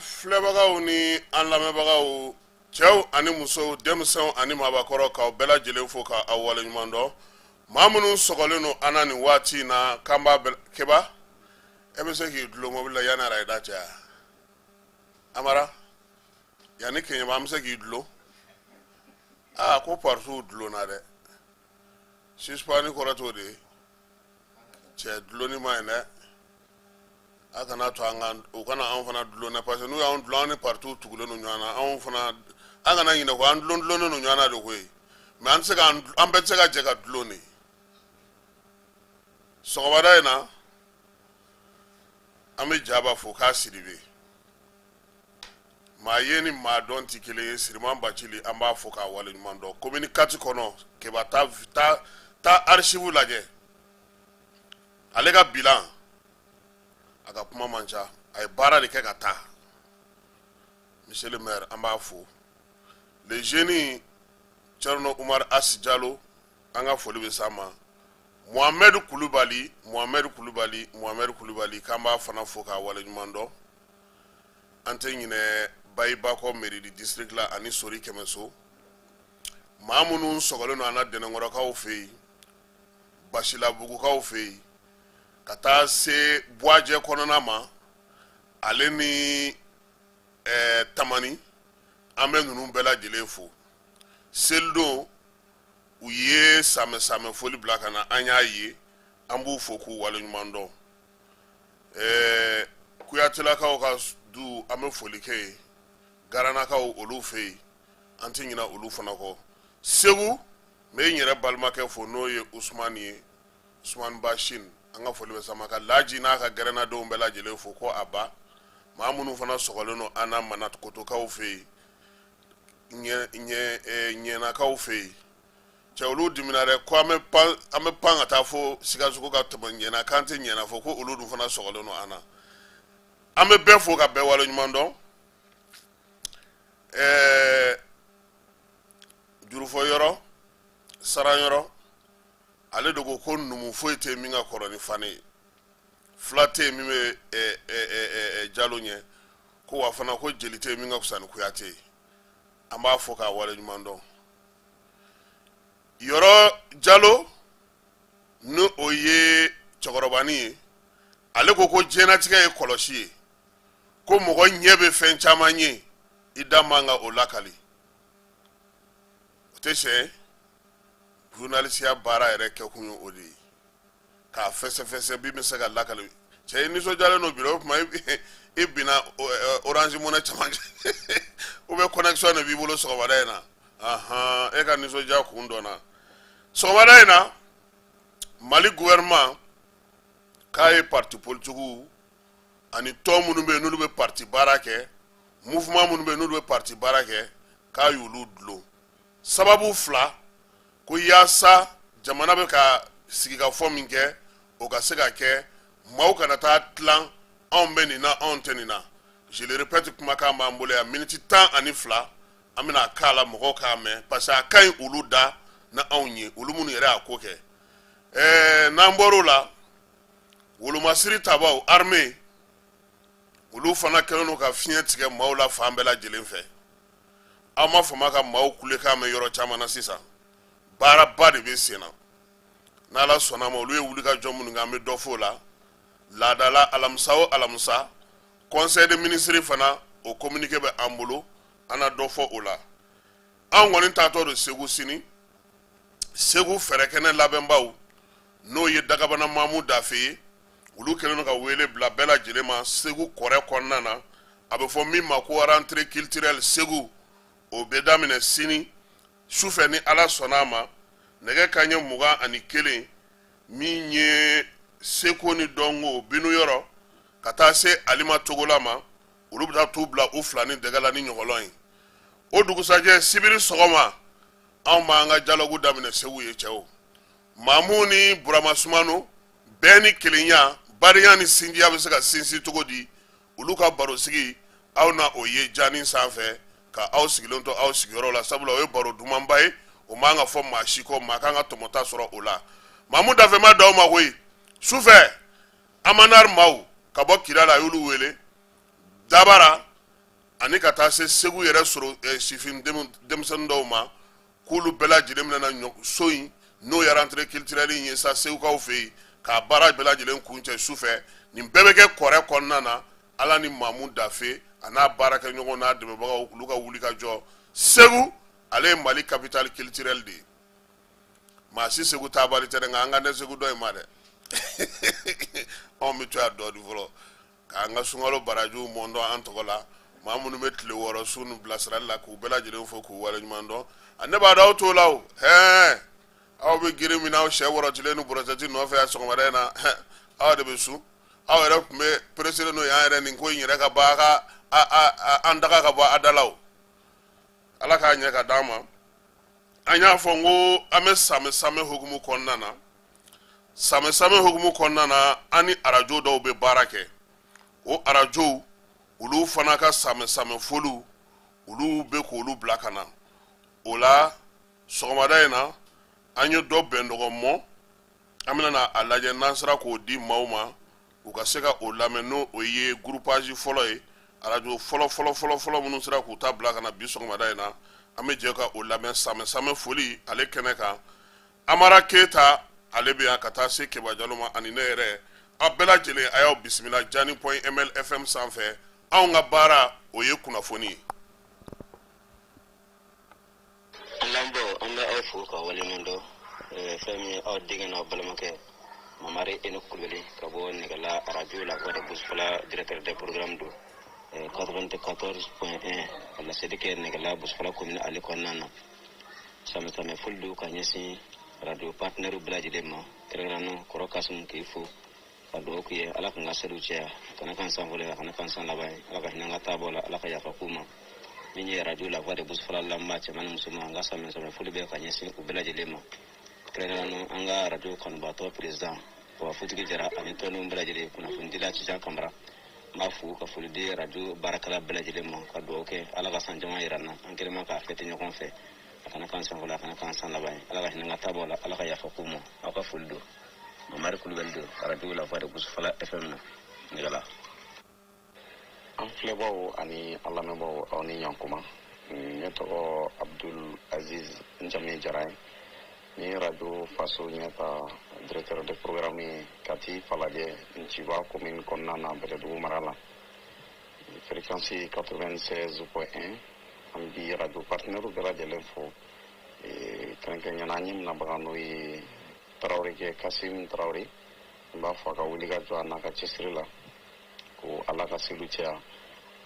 An filɛbagaw ni an lamɛnbagaw, cɛw ani musow, denmisɛnw ani maabakɔrɔ, k'aw bɛɛ lajɛlen fo ka aw waleɲuman dɔn. Maa minnu sɔgɔlen don an na nin waati in na, k'an b'a bɛɛ. Keba, e bɛ se k'i dulon mobili la yanni arayida cɛ wa? Amara, yanni Keɲeba, an bɛ se k'i dulon? Aa, ko paritiw dulonna dɛ. Suspani kɔrɔ t'o de ye. Cɛ, dulonni ma ɲi dɛ. A kana to an ka u kana anw fana dulon dɛ, parce que n'u y'anw dulon, anw ni paritiw tugulen don ɲɔgɔn na. Anw fana, an kana ɲinɛ ko an dulon dulonnen don ɲɔgɔn na de koyi. Mais an tɛ se ka an bɛɛ tɛ se ka jɛ ka dulon de. Sɔgɔmada in na, an bɛ Jaba fo k'a Sidibe. Maa ye ni maa dɔn tɛ kelen ye. Siriman Bacili, an b'a fo k'a waleɲuman dɔn. Commune 4 kɔnɔ, Keba, taa taa taa archive lajɛ. Ale ka bilan, a ka kuma man ca, a ye baara de kɛ ka taa. Monsieur le maire, an b'a fo. Le jeune Thierno Oumar As Jalo, an ka foli bɛ s'a ma. Mohamed Kulubali, Mohamed Kulubali, Mohamed Kulubali, k'an b'a fana fo k'a waleɲuman dɔn. An tɛ ɲinɛ Bayibakɔ mairie du district la ani Sori Kɛmɛso. Maa minnu sɔgɔlen don an na, Dɛnɛnkɔrɔkaw fɛ yen, Basilabugukaw fɛ yen, ka taa se Buwajɛ kɔnɔna ma, ale ni Tamani, an bɛ ninnu bɛɛ lajɛlen fo. Selidon, u ye samɛ samɛ foli bila ka na, an y'a ye, an b'u fo k'u waleɲuman dɔn. Kuyatelakaw ka du, an bɛ foli kɛ yen. Garanakaw, olu fɛ yen, an tɛ ɲinɛ olu fana kɔ. Segu, n bɛ n yɛrɛ balimakɛ fo, n'o ye Usumani ye, Usumani Basini, an ka foli bɛ s'a ma. Ka Laji n'a ka gɛrɛnnadenw bɛɛ lajɛlen fo ko a ba. Maa minnu fana sɔgɔlen don an na, Manakotokaw fɛ yen, Ɲɛnakaw fɛ yen, cɛ, olu dimina dɛ, ko an bɛ pan ka taa fo Sikaso ka tɛmɛ Ɲɛna, k'an tɛ Ɲɛna fɔ, ko olu dun fana sɔgɔlen don an na. An bɛ bɛɛ fo ka bɛɛ waleɲuman dɔn. Jurufɔ yɔrɔ, saran yɔrɔ, ale de ko ko numu foyi tɛ min ka kɔrɔ ni Fane ye, fila tɛ yen min bɛ Jalo ɲɛ, ko wa fana ko jeli tɛ yen min ka fisa ni Kuyate ye. An b'a fɔ k'a waleɲuman dɔn. Yɔrɔ Jalo, ni o ye cɛkɔrɔbanin ye, ale ko ko diɲɛnatigɛ ye kɔlɔsi ye, ko mɔgɔ ɲɛ bɛ fɛn caman ye, i da man ka o lakali. O tɛ tiɲɛ ye. Journalisiya baara yɛrɛ kɛkun ye o de ye, k'a fɛsɛfɛsɛ bi bɛ se ka lakali. Cɛ, i nisɔndiyalen don bi, o tuma i binna Orange Money camancɛ ou bien connexion de b'i bolo sɔgɔmada in na? Ahan, e ka nisɔndiya kun dɔnna. Sɔgɔmada in na, Mali gouvernement k'a ye parti politigiw ani tɔn minnu bɛ yen n'olu bɛ parti baara kɛ, mouvement minnu bɛ yen n'olu bɛ parti baara kɛ, k'a y'olu dulon sababu fila, ko yaasa jamana bɛ ka sigikafɔ min kɛ, o ka se ka kɛ, maaw kana taa tilan, anw bɛ nin na, anw tɛ nin na. Je le répète, kumakan b'an bolo yan, miniti 12, an bɛna a k'a la, mɔgɔw k'a mɛn, parce que a ka ɲi olu da na anw ye, olu minnu yɛrɛ y'a ko kɛ. N'an bɔr'o la, wolomasiri tabaw, armée, olu fana kɛlen don ka fiɲɛ tigɛ maaw la fan bɛɛ lajɛlen fɛ. Aw ma fama ka maaw kulekan mɛn yɔrɔ caman na sisan, baaraba de bɛ sen na. N'Ala sɔnna ma, olu ye wulikajɔ minnu kɛ, an bɛ dɔ f'o la. Laadala alamisa o alamisa, conseil de ministre fana, o communiqué bɛ an bolo, an na dɔ fɔ o la. An kɔni taatɔ don Segu sini. Segu fɛrɛkɛnɛ labɛnbaw, n'o ye Dagabana Mamu Dafe ye, olu kɛlen don ka wele bila bɛɛ lajɛlen ma Segu kɔrɛ kɔnɔna na. A bɛ fɔ min ma ko rentrée culturelle Segu, o bɛ daminɛ sini sufɛ ni Ala sɔnna a ma, nɛgɛ kanɲɛ 21, min ye seko ni dɔnko binu yɔrɔ, ka taa se Alima Togola ma. Olu bɛ taa t'u bila u fila ni dɛgɛ la ni ɲɔgɔlɔn ye. O dugusajɛ sibiri sɔgɔma, anw b'an ka dialogue daminɛ Segu ye. Cɛw, Mamu ni Burama Sumano, bɛn ni kelenya, badenya ni sinjiya bɛ se ka sinsin cogo di? Olu ka barosigi, aw na o ye jani sanfɛ, ka aw sigilen to aw sigiyɔrɔ la, sabula o ye baro dumanba ye, o man ka fɔ maa si kɔ, maa kan ka tɔmɔta sɔrɔ o la. Mamu Dafe ma d'aw ma koyi. Sufɛ, Amanar maaw ka bɔ Kidali, a y'olu wele Dabara. Ani ka taa se Segu yɛrɛ sɔrɔ sifin denmisɛnnin dɔw ma, k'olu bɛɛ lajɛlen bɛna na so in, n'o ye rentrée culturelle in ye sa Segukaw fɛ yen, k'a baara bɛɛ lajɛlen kuncɛ su fɛ. Nin bɛɛ bɛ kɛ kɔrɛ kɔnɔna na. Ala ni Mamu Dafe a n'a baarakɛɲɔgɔn n'a dɛmɛbagaw, olu ka wuli ka jɔ. Segu, ale ye Mali capitale culturelle de ye. Maa si Segu taabali tɛ dɛ, nka an ka tɛ Segu dɔ in ma dɛ. Anw bɛ to yan dɔɔnin fɔlɔ k'an ka sunkalo barajiw mɔndɔn an tɔgɔ la. Maa minnu bɛ tile 6 sun ni bilasirali la, k'u bɛɛ lajɛlen fo k'u waleɲuman dɔn. Ne b'a dɔn aw t'o la o. Hɛn, aw bɛ girin min aw sɛ wɔrɔtilen ni borosɛti nɔfɛ yan sɔgɔmada in na, aw de bɛ sun. Aw yɛrɛ tun bɛ pereselen n'o ye an yɛrɛ nin ko in yɛrɛ ka ban, a ka an daga ka bɔ a da la o. Ala k'a ɲɛ ka d'an ma. An y'a fɔ n ko an bɛ samɛ samɛ hukumu kɔnɔna na. Samɛ samɛ hukumu kɔnɔna na, an ni arajo dɔw bɛ baara kɛ. O arajow, olu fana ka samɛ samɛ foliw, olu bɛ k'olu bila ka na. O la sɔgɔmada in na, an ye dɔ bɛndɔgɔ mɔ, an bɛna na a lajɛ n'an sera k'o di maaw ma, u ka se ka o lamɛn. N'o o ye groupage fɔlɔ ye, arajo fɔlɔ fɔlɔ fɔlɔ fɔlɔ minnu sera k'u ta bila ka na bi sɔgɔmada in na, an bɛ jɛ ka o lamɛn samɛ samɛ foli ale kɛnɛ kan. Amara Keyita, ale bɛ yan, ka taa se Keba Jalo ma ani ne yɛrɛ. Aw bɛɛ lajɛlen, a y'aw bisimila Jani point ml FM sanfɛ. Anw ka baara, o ye kunnafoni ye. An lamɛnbaaw, an bɛ aw fo ka waleɲuman dɔn. Fɛn min ye aw denkɛ n'aw balimakɛ Mamari Enoch Kulubali ka bɔ Nɛgɛla, arajo La Voix de Boussoufala, directeur des programmes don, 94.1, ka laseli kɛ Nɛgɛla Boussoufala commune ale kɔnɔna na. Samɛ samɛ foli don ka ɲɛsin radio partenaire bɛɛ lajɛlen ma, kɛrɛnkɛrɛnnenya kɔrɔ Kasimu, k'i fo ka dugawu k'i ye. Ala k'an ka seliw caya, a kana k'an san fɔlɔ ye, a kana k'an san laban ye. Ala ka hinɛ an ka taabɔ la, Ala ka yafa k'u ma. Min ye radio La Voix de Boussoufala lamɛnbaa cɛman ni musoman, an ka samɛ samɛ foli bɛ ka ɲɛsin u bɛɛ lajɛlen ma, kɛrɛnkɛrɛnnenya an ka radio kanubaatɔ président Baba Futigi Jara ani tɔndenw bɛɛ lajɛlen, kunnafonidila Cijan Kamara, n b'a fo ka foli di radio baarakɛla bɛɛ lajɛlen ma, ka dugawu kɛ Ala ka san caman yira n na, an kɛlen ma k'a fêter ɲɔgɔn fɛ. A kana k'an san fɔlɔ, a kana k'an san laban ye. Ala ka hinɛ an ka taabɔ la, Ala ka yafa k'u ma. Aw ka foli don, Mamari Kulubali don, radio La Voix de Boussoufala FM na Nɛgɛla. An filɛbaw ani an lamɛnbaw, aw ni ɲankuma. Ne tɔgɔ Abdul Aziz, n jamu ye Jara ye. Ni radio Faso Ɲɛta directeur de programme ye Kati Falajɛ, Nciba commune kɔnɔna na, Bɛlɛdugu mara la, fréquence 96.1. An bi radio partenaire bɛɛ lajɛlen fo, kɛrɛnkɛrɛnnenya an ye minabaga, n'o ye Tarawele kɛ Kasim Tarawele. N b'a fɔ a ka wuli ka jɔ a n'a ka cɛsiri la, ko Ala ka seliw caya,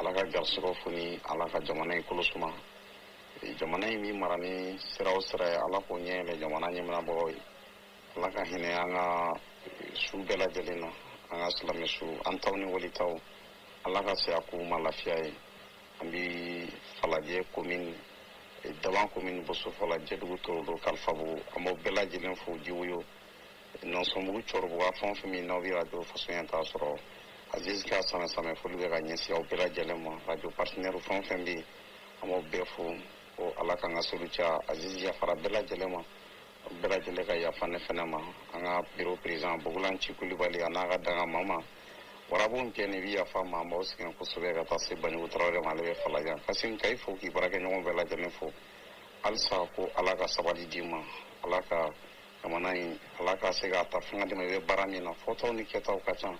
Ala ka garisɛgɛw foni, Ala ka jamana in kolo suma. Jamana in min mara ni sira o sira ye, Ala k'o ɲɛ yɛlɛ jamana ɲɛminabagaw ye. Ala ka hinɛ an ka su bɛɛ lajɛlen na, an ka silamɛ su, an taw ni walitaw, Ala ka saya k'u ma lafiya ye. An bi Falajɛ commune, Daban commune, Bosofola, Jɛdugu, Torodo, Kalifabugu, an b'aw bɛɛ lajɛlen fo. Jiwoyo, Nɔnsɔnbugu, Cɔribugu, a fɛn o fɛn min n'aw bɛ radio Faso Ɲɛta sɔrɔ, Aziz ka samɛ samɛ foli bɛ ka ɲɛsin aw bɛɛ lajɛlen ma. Radio partenaire fɛn o fɛn bɛ yen, an b'aw bɛɛ fo, ko Ala k'an ka seliw caya. Aziz yafara bɛɛ lajɛlen ma, bɛɛ lajɛlen ka yafa ne fɛnɛ ma. An ka bureau président Bogolan Ci Kulibali a n'a ka danga mama warabu kɛ nin bi yafa ma, an b'aw sɛgɛn kosɛbɛ, ka taa se Baɲugu Tarawele ma, ale bɛ Falajan. Kasim, ka i fo k'i baarakɛɲɔgɔn bɛɛ lajɛlen fo halisa, ko Ala ka sabali d'i ma, Ala ka jamana in, Ala ka se k'a ta fanga d'i ma. I bɛ baara min na, fɔtaw ni kɛtaw ka ca,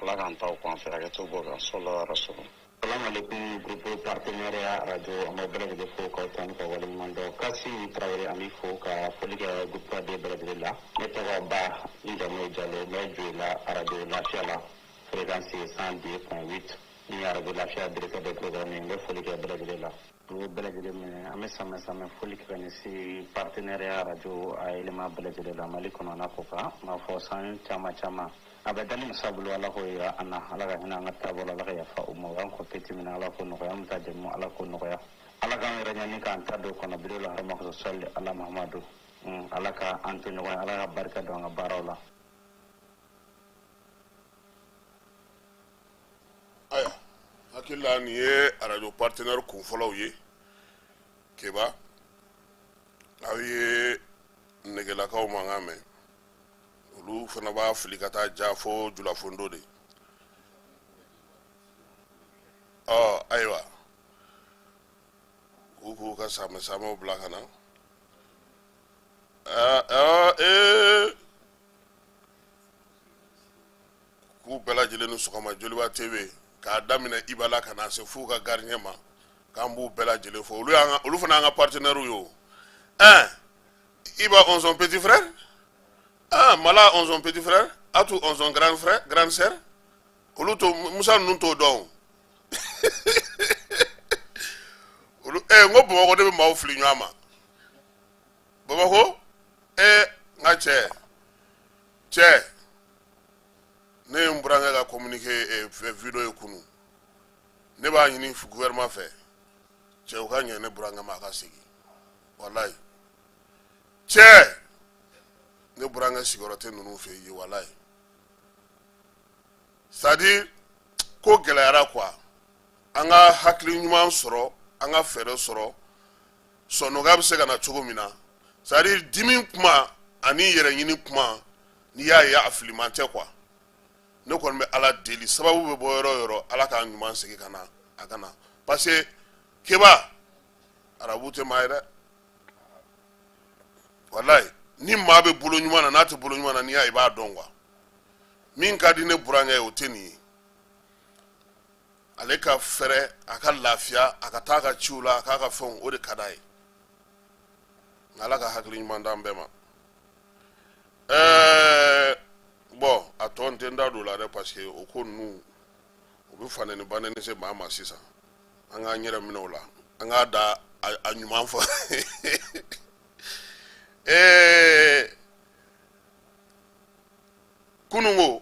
Ala k'an taw kɔ an fɛ, hakɛ to bɔ kan sɔla rasulu. Salamu alaikum, groupe partenaire radio, an b'aw bɛɛ lajɛlen fo k'aw tanu ka waleɲuman dɔn. Kasim Tarawele, an b'i fo ka foli kɛ groupe den bɛɛ lajɛlen la. Ne tɔgɔ Ba, n jamu ye Jalo, n bɛ Joyila, radio Lafiya la, fréquence 102.8. Ni radio Lafiya directeur de programme ye, n bɛ foli kɛ bɛɛ lajɛlen la. U ye bɛɛ lajɛlen minɛ. An bɛ samɛ samɛ foli kɛ ka ɲɛsin partenaire radio a élément bɛɛ lajɛlen la, Mali kɔnɔ n'a kɔ kan. N b'a fɔ san caman caman a bɛ dali masa bolo, Ala k'o yira an na. Ala ka hinɛ an ka taabolo, Ala ka yafa u ma. U y'an kɔ keti min na, Ala k'o nɔgɔya. An bɛ taa jɛmu, Ala k'o nɔgɔya. Ala k'an yɛrɛ ɲani k'an ta don kɔnɔ biro la harama kosɔn sɔli ala Mahamadu. Ala ka an to ɲɔgɔn ye, Ala ka barika don an ka baaraw la. Ayiwa, hakili la nin ye arajo partenaire kun fɔlɔw ye. Keba, aw ye Nɛgɛlakaw mankan mɛn, olu fana b'a fili ka taa ja fo Julafondo de. Ɔ ayiwa. U k'u ka saamɛ saamɛw bila ka na. Aa ee, k'u bɛɛ lajɛlen ni sɔgɔma. Joliba TV, k'a daminɛ Iba la ka na se f'u ka gardien ma, k'an b'u bɛɛ lajɛlen fo. Olu y'an ka, olu fana y'an ka partenaires ye o. Ɛn, Iba on son petit frère, ah, Mala on son petit frère, Atu on son grand frère, grande sœur. Olu to Musa ninnu t'o dɔn o. Olu n ko Bamakɔ de bɛ maaw fili ɲɔgɔn ma. Bamakɔ, n ka cɛ, cɛ, ne ye n burankɛ ka communiqué vidéo ye kunun. Ne b'a ɲini gouvernement fɛ, cɛ, u ka ɲɛ ne burankɛ ma, a ka segin. Walayi cɛ, ne burankɛ sigiyɔrɔ tɛ ninnu fɛ yen, walayi. C'est à dire ko gɛlɛyara quoi. An ka hakili ɲuman sɔrɔ, an ka fɛɛrɛ sɔrɔ, sɔnɔgɔya bɛ se ka na cogo min na. C'est à dire dimi kuma ani yɛrɛ ɲini kuma, n'i y'a ye a filiman tɛ quoi. Ne kɔni bɛ Ala deli, sababu bɛ bɔ yɔrɔ o yɔrɔ, Ala k'a ɲuman segin ka na a ka na, parce que keba arabu tɛ maa ye dɛ, walayi. Ni maa bɛ bolo ɲuman na, n'a tɛ bolo ɲuman na, n'i y'a ye, i b'a dɔn quoi. Min ka di ne burankɛ ye, o tɛ nin ye. Ale ka fɛrɛ, a ka lafiya, a ka taa a ka ciw la, a k'a ka fɛnw, o de ka d'a ye. Nka Ala ka hakili ɲuman d'an bɛɛ ma. Bon, a tɔ n tɛ n da don o la dɛ, parce que o ko ninnu, o bɛ fanɛni banɛni se maa ma sisan. An k'an yɛrɛ minɛ o la, an k'a da a ɲuman fɔ. Kununko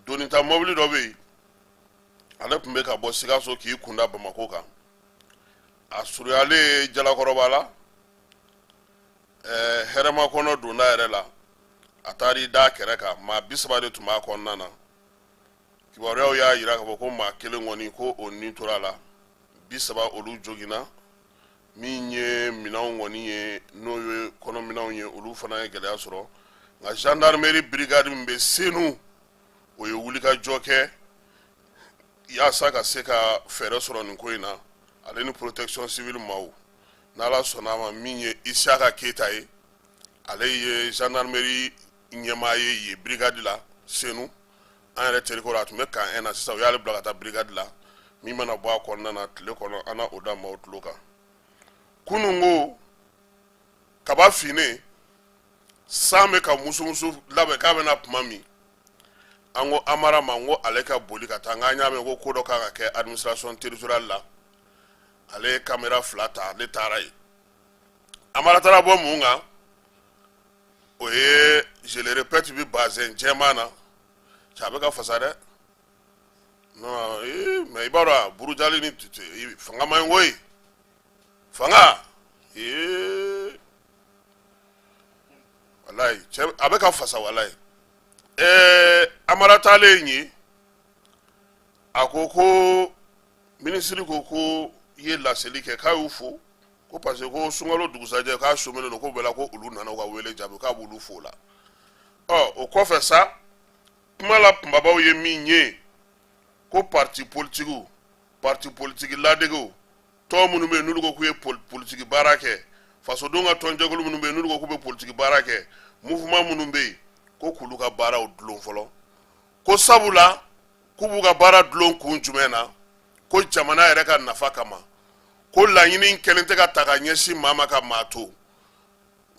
donita mɔbili dɔ bɛ yen, ale tun bɛ ka bɔ Sikaso k'i kunda Bamakɔ kan. A surunyalen Jalakɔrɔba la, Hɛrɛmakɔnɔ donda yɛrɛ la, a taara i da kɛrɛ kan. Maa 30 de tun b'a kɔnɔna na. Kibaruyaw y'a yira k'a fɔ ko maa kelen kɔni, ko o ni tora a la, 30 olu joginna. Min ye minɛnw kɔni ye, n'o ye kɔnɔminɛnw ye, olu fana ye gɛlɛya sɔrɔ. Nka gendarmerie brigade min bɛ Senu, o ye wulikajɔ kɛ yaasa ka se ka fɛɛrɛ sɔrɔ nin ko in na, ale ni protection civile maaw. N'Ala sɔnna a ma, min ye Isaka Keyita ye, ale ye gendarmerie ɲɛmaa ye yen brigade la Senu. An yɛrɛ terikɛ, a tun bɛ camp 1 na, sisan u y'ale bila ka taa brigade la. Min mana bɔ a kɔnɔna na tile kɔnɔ, an na o da maaw tulo kan. Kunun ko kaba finnen, san bɛ ka musumusu labɛn k'a bɛna kuma min, an ko Amara ma, n ko ale ka boli ka taa. N k'an y'a mɛn ko ko dɔ kan ka kɛ administration territoriale la. Ale ye caméra fila ta, ale taara yen. Amara taara bɔ mun kan? O ye, je le répète, bi bazɛn jɛman na. Cɛ, a bɛ ka fasa dɛ. Non ee, mais i b'a dɔn a burujali ni fanga man ɲi koyi, fanga ee, walayi cɛ, a bɛ ka fasa, walayi. Amara taalen ye, a ko ko minisiri ko ko i ye laseli kɛ, k'a y'u fo, ko parce que ko sunkalo dugusajɛ k'a somelen don ko bɛɛ la, ko olu nana u ka wele jaabi, k'a b'olu fo o la. Ɔ, o kɔfɛ sa, kuma la kunbabaw ye min ye, ko parti politigiw, parti politiki ladegew, tɔn minnu bɛ yen n'olu ko k'u ye politiki baara kɛ, fasodenw ka tɔnjɛkulu minnu bɛ yen n'olu ko k'u bɛ politiki baara kɛ, mouvement minnu bɛ yen, ko k'olu ka baaraw dulon fɔlɔ, ko sabula k'u b'u ka baara dulon kun jumɛn na? Ko jamana yɛrɛ ka nafa kama, ko laɲini kɛlen tɛ ka ta ka ɲɛsin maa ma ka maa to.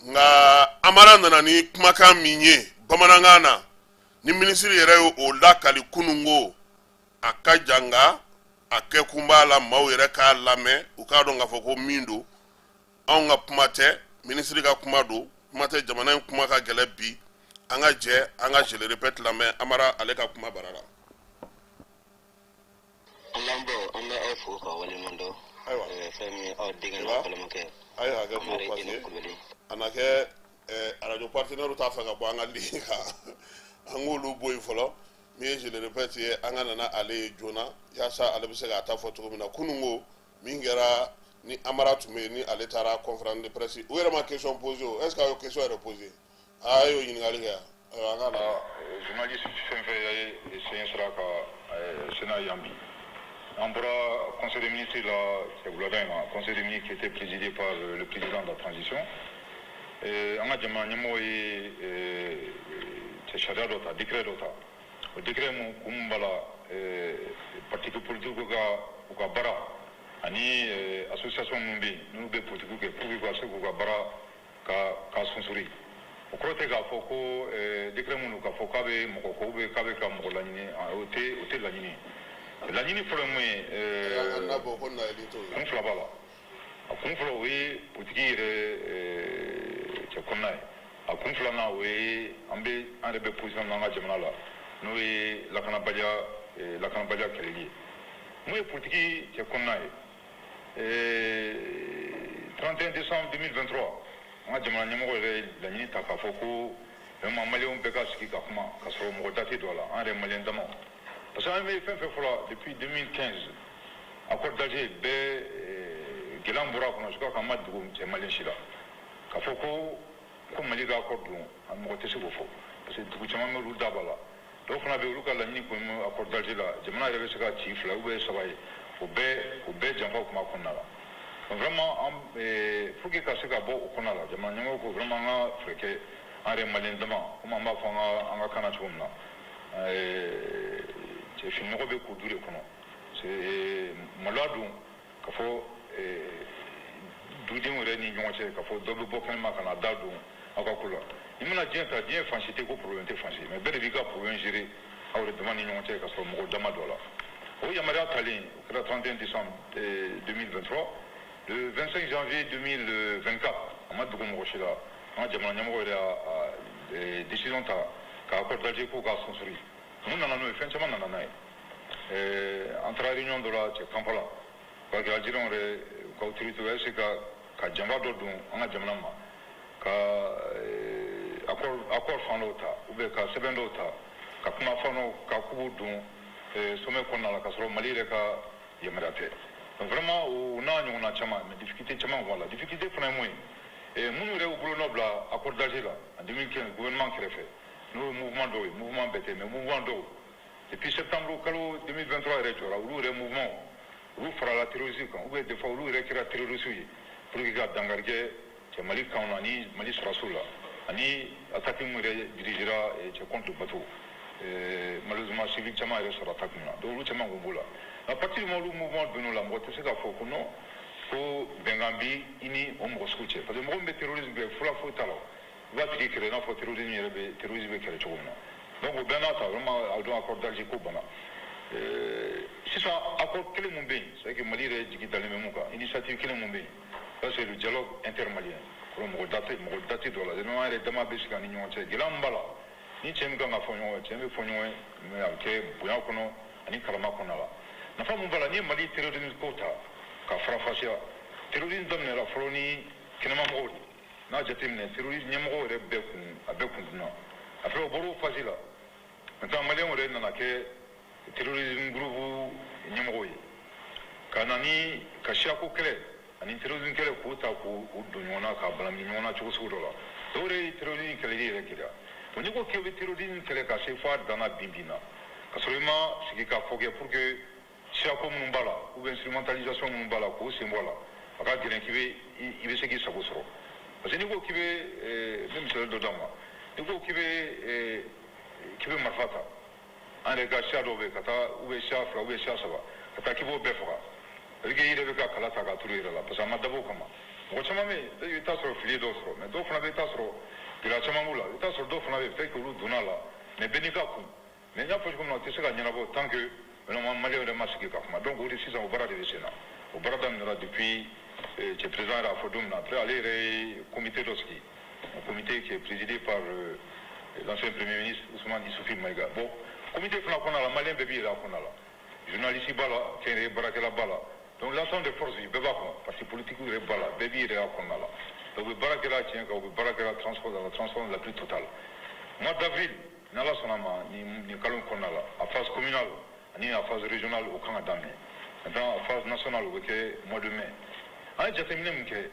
Nka Amara nana ni kumakan min ye bamanankan na, ni minisiri yɛrɛ ye o lakali kununko, a ka jan, nka a kɛkun b'a la, maaw yɛrɛ k'a lamɛn, u k'a dɔn k'a fɔ ko min don, anw ka kuma tɛ, minisiri ka kuma don. Kuma tɛ, jamana in kuma ka gɛlɛn bi. An ka jɛ an ka je le répète lamɛn, Amara ale ka kuma bara la. An lamɛnbaaw, an bɛ aw fo ka waleɲuman dɔn. Ayiwa. Fɛn min ye aw denkɛ n'aw balimakɛ A ye hakɛ to. Amadu Parce Ina que Kulubali. A na kɛ arajo partenaire t'a fɛ ka bɔ an ka ligne kan, an k'olu bɔ yen fɔlɔ. Min ye je le répète ye, an ka nana ale ye joona yaasa ale bɛ se k'a ta fɔ cogo min na. Kunun ko min kɛra ni Amara tun bɛ yen, ni ale taara conférence de presse, u yɛrɛ ma question posé o. Est ce que a y'o question yɛrɛ posé? A y'o ɲininkali kɛ yan. Ayiwa, an k'a lamɛn. Journaliste fɛn fɛn ye sen sera ka sena yan bi. An bɔra conseil des ministres la wulada in na, conseil des ministres qui était présidé par le président de la transition. An ka jamana ɲɛmɔgɔ ye cɛ sariya dɔ ta, décret dɔ ta. O décret mun kun mun b'a la, parti politique ka u ka baara ani association minnu bɛ yen n'olu bɛ politique kɛ, pour que ka se k'u ka baara ka sonsori. O kɔrɔ tɛ k'a fɔ ko décret mun don k'a fɔ k'a bɛ mɔgɔ ko ou bien k'a bɛ ka mɔgɔ laɲini. O tɛ laɲini. Laɲini fɔlɔ ye mun ye? An n'a bɔ ko nayeli t'o ye. Kun fila b'a la. A kun fɔlɔ, o ye politiki yɛrɛ cɛ kɔnɔna ye. A kun filanan, o ye an bɛ an yɛrɛ bɛ position min na an ka jamana la, n'o ye lakanabaliya kɛlɛli ye. Mun ye politiki cɛ kɔnɔna ye? 31 décembre 2023, an ka jamana ɲɛmɔgɔ yɛrɛ ye laɲini ta k'a fɔ ko vraiment maliyɛnw bɛɛ ka sigi ka kuma k'a sɔrɔ mɔgɔ da tɛ don a la, an yɛrɛ maliyɛn damaw, parce que an bɛ fɛn fɛn fɔla depuis 2015, accord d'Alger bɛɛ, gɛlɛya min bɔra a kɔnɔ, je crois qu'an ma dogo cɛ maliyɛn si la k'a fɔ ko Mali ka accord don. A mɔgɔ tɛ se k'o fɔ, parce que dugu caman bɛ, olu da b'a la. Dɔw fana bɛ yen, olu ka laɲini kun ye accord d'Alger la, jamana yɛrɛ bɛ se ka ci fila ou bien saba ye, o bɛɛ janfa tun b'a kɔnɔna la. Donc vraiment an pour que ka se ka bɔ o kɔnɔna la, jamana ɲɛmɔgɔ ko vraiment an ka fɛɛrɛ kɛ an yɛrɛ maliyɛn dama, komi an b'a fɔ an ka kan na cogo min na, cɛ fininɔgɔ bɛ ko du de kɔnɔ. C'est maloya don k'a fɔ dudenw yɛrɛ ni ɲɔgɔn cɛ k'a fɔ dɔ bɛ bɔ kɛnɛma ka na da don aw ka ko la. I mana diɲɛ ta, diɲɛ fan si tɛ ko problème tɛ fan si, mais bɛɛ de b'i ka problème gérer aw yɛrɛ dama ni ɲɔgɔn cɛ k'a sɔrɔ mɔgɔ dama dɔ la. O yamaruya talen, o kɛra 31 décembre 2023. Le 25 janvier 2024, a ma dogo mɔgɔ si la, an ka jamana ɲɛmɔgɔ yɛrɛ y'a décision ta ka accord d'Alger ko k'a sonsori. Mun nana n'o ye? Fɛn caman nana n'a ye. An taara réunion dɔ la cɛ Kampala, parce que Algériens yɛrɛ, u ka autorité u essayer ka janfa dɔ don an ka jamana ma, ka accord fan dɔw ta ou bien ka sɛbɛn dɔw ta, ka kuma fan dɔw ka k'u b'o don sommet kɔnɔna la k'a sɔrɔ Mali yɛrɛ ka yamaruya tɛ. Donc vraiment, o n'a ɲɔgɔnna caman, mais difficulté caman b'a la. Difficulté fana ye mun ye? Minnu yɛrɛ y'u bolonɔ bila accord d'Alger la en 2015, gouvernement kɛrɛfɛ, n'o ye mouvement dɔw ye, mouvement bɛɛ tɛ, mais mouvement dɔw, depuis septembre kalo 2023 yɛrɛ jɔra, olu yɛrɛ mouvement, olu farala terrorisme kan, ou bien des fois olu yɛrɛ kɛra terroriste ye pour que ka dankari kɛ cɛ Mali kanw na ani Mali sɔrɔdasiw la, ani attaque min yɛrɛ dirigera cɛ contre bateau. Malheureusement, civil caman yɛrɛ sɔrɔ attaque min na, donc olu caman kun b'o la. À partir du moment où mouvement donn'o la, mɔgɔ tɛ se k'a fɔ ko non, ko bɛnkan bi i ni o mɔgɔ sugu cɛ, parce que mɔgɔ min bɛ terrorisme kɛ, fura foyi t'a la, i b'a tigi kɛlɛ i n'a fɔ terrorisme yɛrɛ bɛ terrorisme bɛ kɛlɛ cogo min na. Donc o bɛɛ n'a ta, vraiment, a don accord d'Alger ko banna. Sisan accord kelen mun bɛ yen, c'est que Mali yɛrɛ jigi dalen bɛ mun kan, initiative kelen mun bɛ yen, ça c'est le dialogue intermalien. Kɔrɔ mɔgɔ da tɛ dɔ la, an yɛrɛ dama bɛ sigi an ni ɲɔgɔn cɛ. Gɛlɛya min b'a la ni cɛ min kan ka fɔ ɲɔgɔn ye, cɛ bɛ fɔ ɲɔgɔn ye, mais a bɛ kɛ bonya kɔnɔ ani karama kɔnɔna la. Nafa mun b'a la? N'i ye Mali terrorisme ko ta ka faranfasiya, terrorisme daminɛra fɔlɔ ni kɛnɛmamɔgɔw de. N'a jateminɛ, terrorisme ɲɛmɔgɔw yɛrɛ bɛɛ kun a bɛɛ kun dunna. Après, o bɔra o phase la. Maintenant, maliyɛnw yɛrɛ nana kɛ terrorisme groupe ɲɛmɔgɔw ye, ka na ni ka siyako kɛlɛ ani terrorisme kɛlɛ k'o ta k'o don ɲɔgɔn na, k'a balamini ɲɔgɔn na cogo sugu dɔ la. Dɔw yɛrɛ ye terrorisme kɛlɛli yɛrɛ gɛlɛya. Bon, n'i ko k'e bɛ terrorisme kɛlɛ ka se fo a danna bin bin na, ka sɔrɔ i ma sigi ka fɔ kɛ pour que siyako minnu b'a la ou bien instrumentalisation minnu b'a la k'o sen bɔ a la, a ka gɛlɛn k'i bɛ i bɛ se k'i sago sɔrɔ. Parce que n'i ko k'i bɛ, n bɛ misali dɔ d'a ma, n'i ko k'i bɛ marifa ta, an yɛrɛ ka siya dɔw bɛ yen, ka taa ou bien siya fila ou bien siya saba, ka taa k'i b'o bɛɛ faga, c'est que i yɛrɛ bɛ ka kala ta k'a turu i yɛrɛ la, parce que a ma dabɔ o kama. Mɔgɔ caman bɛ yen, i bɛ taa sɔrɔ fili ye dɔw sɔrɔ, mais dɔw fana bɛ yen, i bɛ taa sɔrɔ gɛlɛya caman b'u la. I bɛ taa sɔrɔ dɔw fana bɛ yen, peut-être que olu donna a la, mais bɛɛ n'i ka kun. Mais n y'a fɔ cogo min na, o tɛ se ka ɲɛnabɔ tant que vraiment maliyɛnw yɛrɛ ma sigi ka kuma. Donc o de sisan, o baara de bɛ sen na. O baara daminɛra depuis cɛ président yɛrɛ a fɔ don min na. Après, ale yɛrɛ ye comité dɔ sigi, un comité qui est présidé par l'ancien premier ministre Ousmane Issoufi Maïga. Bon, comité fana kɔnɔna la, maliyɛn bɛɛ b'i yɛrɛ a kɔnɔna la, journaliste b'a la, kɛnyɛrɛye baarakɛla b'a la, donc l'ensemble des forces bɛɛ b'a kɔnɔ, parti politique yɛrɛ b'a la, bɛɛ b'i yɛrɛ a kɔnɔna la. Donc u bɛ baara kɛra tiɲɛ kan, u bɛ baara kɛra transport dans la transport la plus totale. Mois d'avril, n'Ala sɔnna ma, nin kalo in kɔnɔna la, a phase communale ani a phase régionale, o kan ka daminɛ. Maintenant, a phase nationale, o bɛ kɛ mois de mai. An ye jateminɛ min kɛ,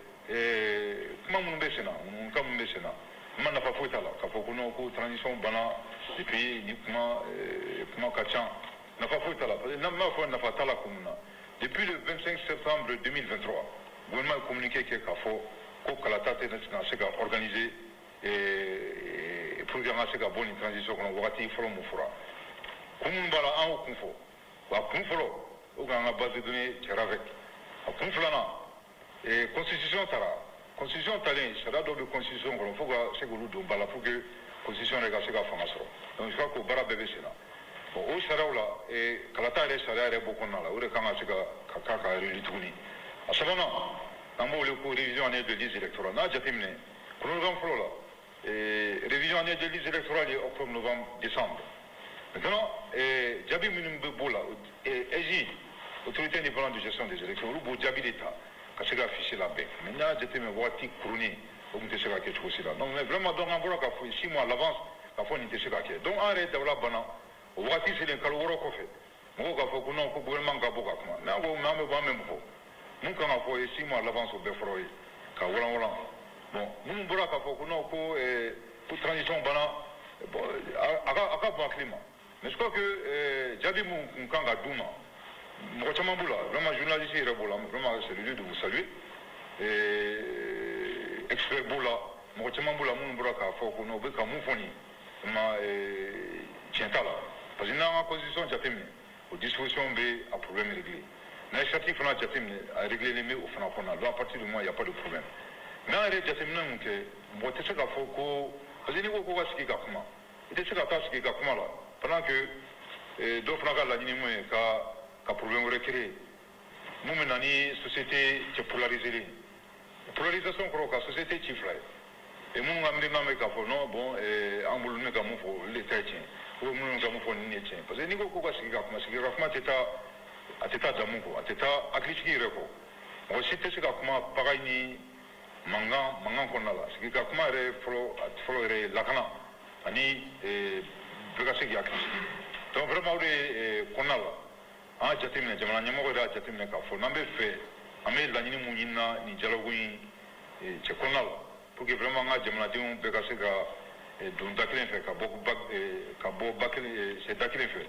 kuma minnu bɛ sen na, ŋunuŋunukan minnu bɛ sen na, n ma nafa foyi t'a la k'a fɔ ko non, ko transition banna depuis ni kuma ka ca. Nafa foyi t'a la, parce que n'an b'a fɔ nafa t'a la kun min na, depuis le 25 septembre 2023, gouvernement ye communiqué kɛ k'a fɔ ko kalata tɛna se ka organiser pour que an ka se ka bɔ nin transition kɔnɔ. Wagati fɔlɔ mun fɔra, kun minnu b'a la, an y'o kun fɔ. Wa kun fɔlɔ, o k'an ka base de données cɛra avec a kun filanan, constitution taara. Constitution talen, sariya dɔw bɛ constitution kɔnɔ, fo ka se k'olu don ba la pour que constitution yɛrɛ ka se ka fanga sɔrɔ. Donc je crois que o baara bɛɛ bɛ sen na. Bon, o sariyaw la, kalata yɛrɛ sariya yɛrɛ b'o kɔnɔna la, o de kan ka se ka k'a ka réélu tuguni. A sabanan, n'an b'o wele ko révision annuelle de liste électorale. N'a jateminɛ chronogramme fɔlɔ la, révision annuelle de liste électorale ye octobre, novembre, décembre. Maintenant, jaabi minnu bɛ b'o la, AIGE, autorité indépendante de gestion des élections, olu b'o jaabi de ta ka se ka fichier labɛn. Mais n'i y'a jateminɛ, waati kurunin o tun tɛ se ka kɛ cogo si la. Donc mais vraiment, donc an bɔra k'a fɔ 6 mois à l'avance k'a fɔ nin tɛ se ka kɛ. Donc an yɛrɛ dabila banna o wagati selen, kalo 6 kɔfɛ, mɔgɔw k'a fɔ ko non, ko gouvernement ka bɔ ka kuma. N'an ko an bɛ bɔ, an bɛ mun fɔ? Mun kan ka fɔ ye 6 mois à l'avance, o bɛɛ fɔra o ye ka walan walan. Bon, minnu bɔra k'a fɔ ko non, ko transition banna, bon, a ka bon hakili ma. Mais je crois que jaabi mun kun kan ka d'u ma, mɔgɔ caman b'u la, vraiment journaliste yɛrɛ b'o la, vraiment c'est le lieu de vous saluer, expert b'o la, mɔgɔ caman b'u la minnu bɔra k'a fɔ ko non, u bɛ ka mun fɔ nin ma, tiɲɛ t'a la, parce que n'an ka constitution jateminɛ, o disposition bɛ a problème réglé. N'a ye charte fana jateminɛ, a réglé bɛ o fana kɔnɔna. Donc à partir du moment il y a pas de problème. Mais an yɛrɛ jateminɛ mun kɛ, mɔgɔ tɛ se k'a fɔ ko, parce que n'i ko ko ka sigi ka kuma, i tɛ se ka taa sigi ka kuma la pendant que dɔw fana ka laɲini mun ye ka problème wɛrɛ créer, mun bɛ na ni société cɛ polarisé ye. Polarisation kɔrɔ ka société ci fila ye, et minnu ka miirina bɛ k'a fɔ non, bon, an bolo ne ka mun fɔ, olu de ta ye tiɲɛ, ou minnu ka mun fɔ, nin de ye tiɲɛ. Parce que n'i ko ko ka sigi ka kuma, sigi ka kuma tɛ taa, a tɛ taa damu kɔ, a tɛ taa hakilisigi yɛrɛ kɔ. Mɔgɔ si tɛ se ka kuma pagaille ni mankan mankan kɔnɔna la. Sigi ka kuma yɛrɛ fɔlɔ fɔlɔ yɛrɛ ye lakana ani bɛɛ ka se k'i hakili sigi. Donc vraiment, o de kɔnɔna la, an y'a jateminɛ, jamana ɲɛmɔgɔ yɛrɛ y'a jateminɛ k'a fɔ n'an bɛ fɛ, an bɛ laɲini mun ɲinina nin dialogue in cɛ kɔnɔna la, pour que vraiment an ka jamanadenw bɛɛ ka se ka don da kelen fɛ, ka bɔ ba kelen sɛ da kelen fɛ,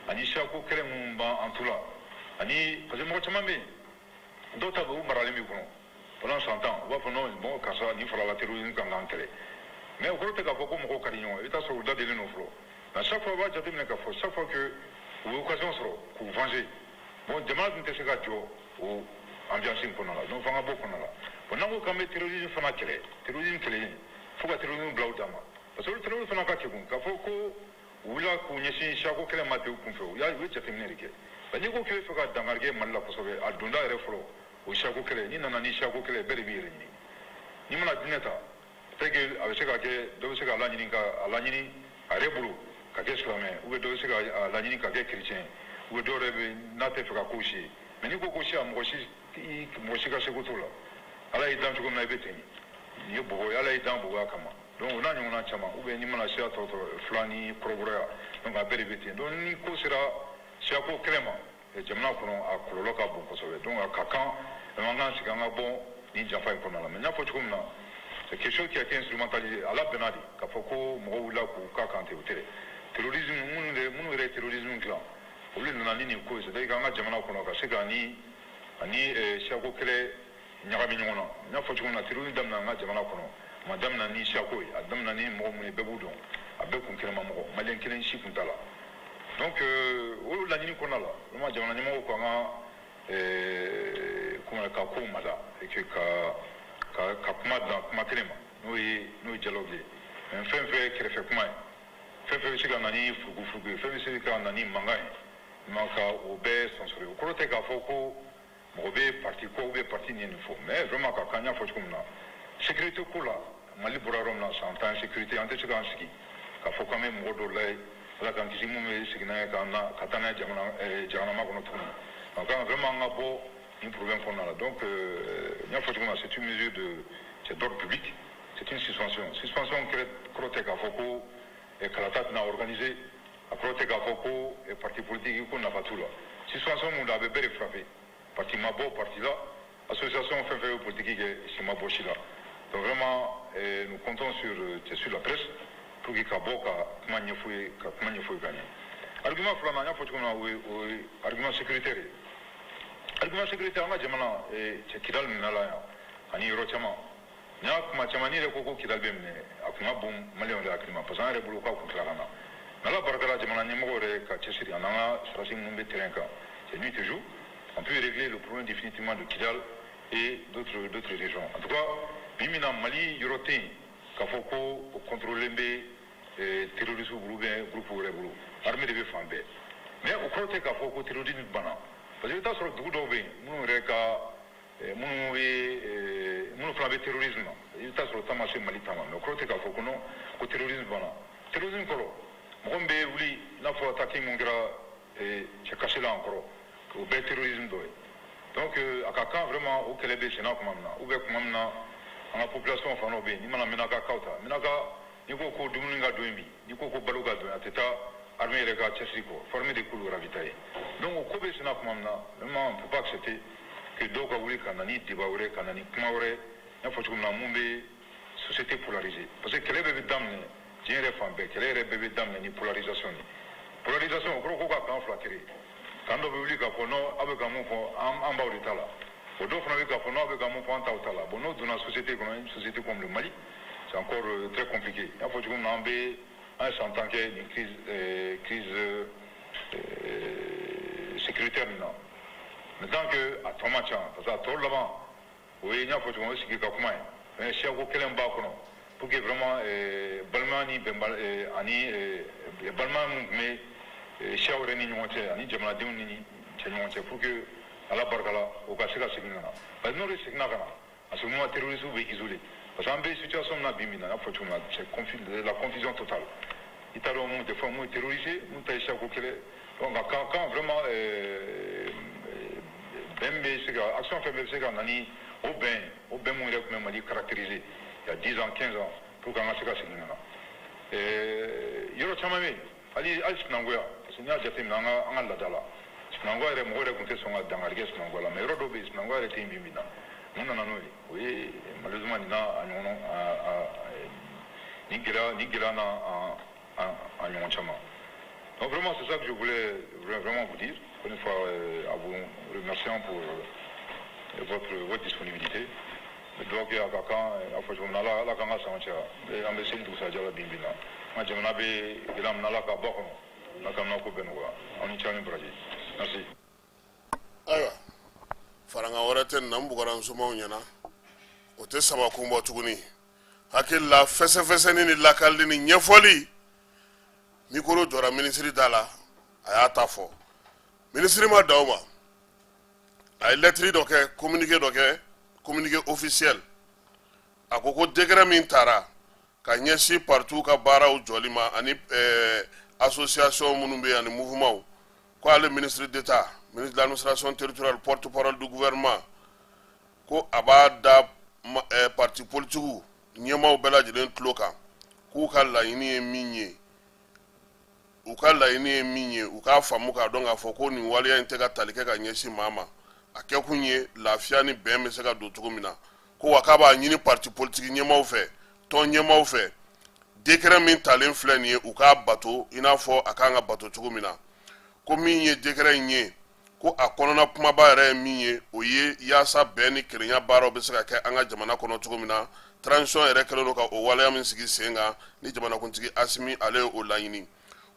ani siyako kɛlɛ minnu b'an tu la, ani parce que mɔgɔ caman bɛ yen, dɔw ta bɛ u maralen b'i kɔnɔ pendant 100 ans, u b'a fɔ non, bon, karisa nin farala terrorisme kan k'an kɛlɛ. Mais o kɔrɔ tɛ k'a fɔ ko mɔgɔw ka di ɲɔgɔn ye. I bɛ taa sɔrɔ u da delen don fɔlɔ, mais chaque fois u b'a jateminɛ k'a fɔ chaque fois que u ye occasion sɔrɔ k'u venger. Bon, jamana dun tɛ se ka jɔ o ambiance in kɔnɔna la, donc f'an ka bɔ o kɔnɔna la. Bon, n'an ko k'an bɛ terrorisme fana kɛlɛ, terrorisme kɛlɛli, fo ka terrorisme bila u dan ma, parce que olu terrorisme fana ka kegun k'a fɔ ko u wulila k'u ɲɛsin siyako kɛlɛ ma ten u kunfɛ. U ye jateminɛ de kɛ. Nka n'i ko k'i bɛ fɛ ka dankari kɛ Mali la kosɛbɛ, a donda yɛrɛ fɔlɔ o ye siyako kɛlɛ. N'i nana ni siyako kɛlɛ, bɛɛ de b'i yɛrɛ ɲini. N'i mana diinɛ ta, peut-être que a bɛ se ka kɛ dɔ bɛ se ka laɲini ka a laɲini a yɛrɛ bolo ka kɛ silamɛ, ou bien dɔ bɛ se ka a laɲini ka kɛ chrétien, ou bien dɔw yɛrɛ bɛ n'a tɛ fɛ ka ko si ye. Mais n'i ko ko siya, mɔgɔ si ka seko t'o la. Ala y'i dan cogo min na, i bɛ ten. Nin ye bɔgɔ ye, Ala y'i dan bɔgɔya kama. Donc o n'a ɲɔgɔnna caman, ou bien n'i mana siya tɔ tɔ fila ni kɔrɔbɔrɔya, donc a bɛɛ de bɛ ten. Donc ni ko sera siyako kɛlɛ ma jamana kɔnɔ, a kɔlɔlɔ ka bon kosɛbɛ. Donc a ka kan an k'an sigi, an ka bɔ nin janfa in kɔnɔna la. Mais n y'a fɔ cogo min na, c'est quelque chose qui a été instrumentalisé. A labɛnna de k'a fɔ ko mɔgɔw wulila k'u ka kan ten, o tɛ dɛ. Terrorisme minnu yɛrɛ ye terrorisme dilan, olu nana ni nin ko ye, c'est à dire k'an ka jamana kɔnɔ ka se ka ni ani siyako kɛlɛ ɲagami ɲɔgɔn na. N y'a fɔ cogo min na, terrorisme daminɛ an ka jamana kɔnɔ, a ma daminɛ ni siyako ye, a daminɛ ni mɔgɔ minnu ye, bɛɛ b'u dɔn, a bɛɛ kun kɛnɛma mɔgɔ maliyɛn kelen si kun t'a la. Donc o laɲini kɔnɔna la, vraiment jamana ɲɛmɔgɔw ko an ka comment, ka kow mada et que ka kuma dan kuma kelen ma, n'o ye dialogue ye. Mais fɛn fɛn kɛrɛfɛ kuma ye, fɛn fɛn bɛ se ka na ni furugufurugu ye, fɛn bɛ se ka na ni mankan ye, ma ka o bɛɛ sɔnsɔrɔ. O kɔrɔ tɛ k'a fɔ ko mɔgɔ bɛ parti ko ou bien parti nin ye nin fɔ, mais vraiment ka kan, n y'a fɔ cogo min na, sécurité ko la, Mali bɔra yɔrɔ min na, san 10 sécurité, an tɛ se k'an sigi k'a fɔ k'an bɛ mɔgɔ dɔw layɛ, Ala k'an kisi, mun bɛ segin n'a ye k'an na ka taa n'a ye jamana jahanama kɔnɔ tuguni. A kan vraiment an ka bɔ nin problème kɔnɔna la. Donc n y'a fɔ cogo min na, c'est une mesure de, c'est d'ordre public, c'est une suspension. Suspension kɔrɔ tɛ k'a fɔ ko kalata tɛna organiser, a kɔrɔ tɛ k'a fɔ ko parti politique ko nafa t'u la. Suspension mun don, a bɛ bɛɛ de frapper. Parti ma bɔ parti la, association fɛn fɛn bɛ politique kɛ, si ma bɔ si la. Donc vraiment, nous comptons sur la presse pour que ka bɔ ka kuma ɲɛfɔ ye, ka kuma ɲɛfɔ ye ka ɲɛ. Argument filanan, n y'a fɔ cogo min na, o ye argument sécuritaire ye. Argument sécuritaire, an ka jamana cɛ Kidali minɛ la yan ani yɔrɔ caman. N y'a kuma caman, n'i yɛrɛ ko ko Kidali bɛ minɛ, a kun ka bon Maliyɛnw yɛrɛ hakili ma, parce que an yɛrɛ bolo k'a kun tilala na. Mais Ala barika la, jamana ɲɛmɔgɔ yɛrɛ ka cɛsiri ani an ka sɔrɔdasi minnu bɛ terrain kan, c'est nuit et jour, on peut régler le problème définitivement de Kidal et d'autres régions. En tout cas, bi min na, Mali yɔrɔ tɛ yen k'a fɔ ko o contrôler bɛ terroriste bolo ou bien groupe wɛrɛ bolo. Armée de bɛ fan bɛɛ. Mais o kɔrɔ tɛ k'a fɔ ko terrorisme banna, parce que i bɛ taa sɔrɔ dugu dɔw bɛ yen minnu yɛrɛ ka minnu bɛ, minnu fana bɛ terrorisme na, i bɛ taa sɔrɔ ta ma se Mali ta ma. Mais o kɔrɔ tɛ k'a fɔ ko non, ko terrorisme banna. Terrorisme kɔrɔ, mɔgɔ min bɛ wuli, i n'a fɔ attaque mun kɛra cɛ kasela an kɔrɔ, o bɛɛ terrorisme dɔ ye. Donc a ka kan vraiment, o kɛlɛ bɛ senna tuma min na, ou bien tuma min na an ka population fan dɔ bɛ yen, n'i mana Menaka kaw ta, Menaka, n'i ko ko dumuni ka don yen bi, n'i ko ko balo ka don, a tɛ taa armée yɛrɛ ka cɛsiri kɔ, fo armée de k'olu ravitailler. Donc o ko bɛ senna tuma min na, vraiment, on peut pas accepter que dɔw ka wuli ka na ni débat wɛrɛ, ka na ni kuma wɛrɛ, n y'a fɔ cogo min na, mun bɛ société polarisée. Parce que kɛlɛ bɛɛ bɛ daminɛ diɲɛ yɛrɛ fan bɛɛ, kɛlɛ yɛrɛ bɛɛ bɛ daminɛ ni polarisation de. Polarisation, o kɔrɔ ko ka camp fila créer. Camp dɔ bɛ wuli k'a fɔ non, aw bɛ ka mun fɔ, an b'aw de ta la. O dɔw fana bɛ k'a fɔ non, aw bɛ ka mun fɔ, an t'aw ta la. Bon, n'o donna société kɔnɔ, une société comme le Mali, c'est encore très compliqué. N y'a fɔ cogo min na, an bɛ an ye san 10 kɛ nin crise sécuritaire nin na. Mais tant que a tɔ man ca, parce que a tɔ laban, o ye, n y'a fɔ cogo min, o ye sigi ka kuma ye. Mais siyako kɛlɛ b'a kɔnɔ pour que vraiment balimaya ni bɛnba ani balimaya min tun bɛ siyaw yɛrɛ ni ɲɔgɔn cɛ ani jamanadenw ni cɛ ɲɔgɔn cɛ, pour que Ala barika la, o ka se ka segin ka na. Parce que n'o de seginna ka na, à ce moment, terroristes bɛ isolé. Parce que an bɛ situation min na bi, min na, n y'a fɔ cogo min na, c'est la confusion totale. I t'a dɔn mun tɛ fɔ mun ye terroriste, mun ta ye siyako kɛlɛ. Donc a kan kan vraiment bɛn bɛ se ka action fɛn bɛɛ bɛ se ka na ni o bɛn, o bɛn mun yɛrɛ tun bɛ Mali caractériser il y a 10 ans, 15 ans, pour qu'an ka se ka segin ka na. Yɔrɔ caman bɛ yen, hali sinankunya, parce que n'i y'a jateminɛ an ka laada la, sinankunya yɛrɛ, mɔgɔ yɛrɛ tun tɛ sɔn ka dankari kɛ sinankunya la. Mais yɔrɔ dɔw bɛ yen, sinankunya yɛrɛ tɛ yen bi bi in na. Mun nana n'o ye? O ye malheureusement nin n'a a ɲɔgɔn nin gɛlɛya n'a a ɲɔgɔn caman. Donc vraiment, c'est ça que je voulais vraiment vous dire. Encore une fois, à vous remerciant pour votre disponibilité. Dugawu kɛ a ka kan a fɔ cogo min na, Ala k'an ka san caya. An bɛ seli dugusajɛ la bi bi in na. An ka jamana bɛ gɛlɛya min na, Ala k'a bɔ a kɔnɔ, Ala k'an ko bɛɛ nɔgɔya. Aw ni ce, aw ni baraji, merci. Ayiwa, farankan wɛrɛ tɛ nin na. N bugɔra n somaw ɲɛna, o tɛ sama kun bɔ tuguni. Hakili la, fɛsɛfɛsɛni ni lakalili ni ɲɛfɔli, micro jɔra minisiri da la, a y'a ta fɔ. Minisiri ma dan o ma, a ye lɛtiri dɔ kɛ, communiqué dɔ kɛ, communiqué officiel. A ko ko décret min taara ka ɲɛsin partiw ka baaraw jɔli ma ani association minnu bɛ yen ani mouvement, ko ale ministre d'État, ministre de l'Administration territoriale, porte-parole du gouvernement, ko a b'a da parti politique ɲɛmaaw bɛɛ lajɛlen tulo kan k'u ka laɲini ye min ye, u ka laɲini ye min ye, u k'a faamu k'a dɔn k'a fɔ ko nin waleya in tɛ ka tali kɛ ka ɲɛsin maa ma. A kɛkun ye lafiya ni bɛn bɛ se ka don cogo min na. Ko wa k'a b'a ɲini parti politique ɲɛmaaw fɛ, tɔn ɲɛmaaw fɛ, décret min talen filɛ nin ye, u k'a bato i n'a fɔ a kan ka bato cogo min na. Ko min ye décret in ye, ko a kɔnɔna kumaba yɛrɛ ye min ye, o ye yaasa bɛn ni kelenya baaraw bɛ se ka kɛ an ka jamana kɔnɔ cogo min na. Transition yɛrɛ kɛlen don ka o waleya min sigi sen kan ni jamanakuntigi Asimi ale ye o laɲini,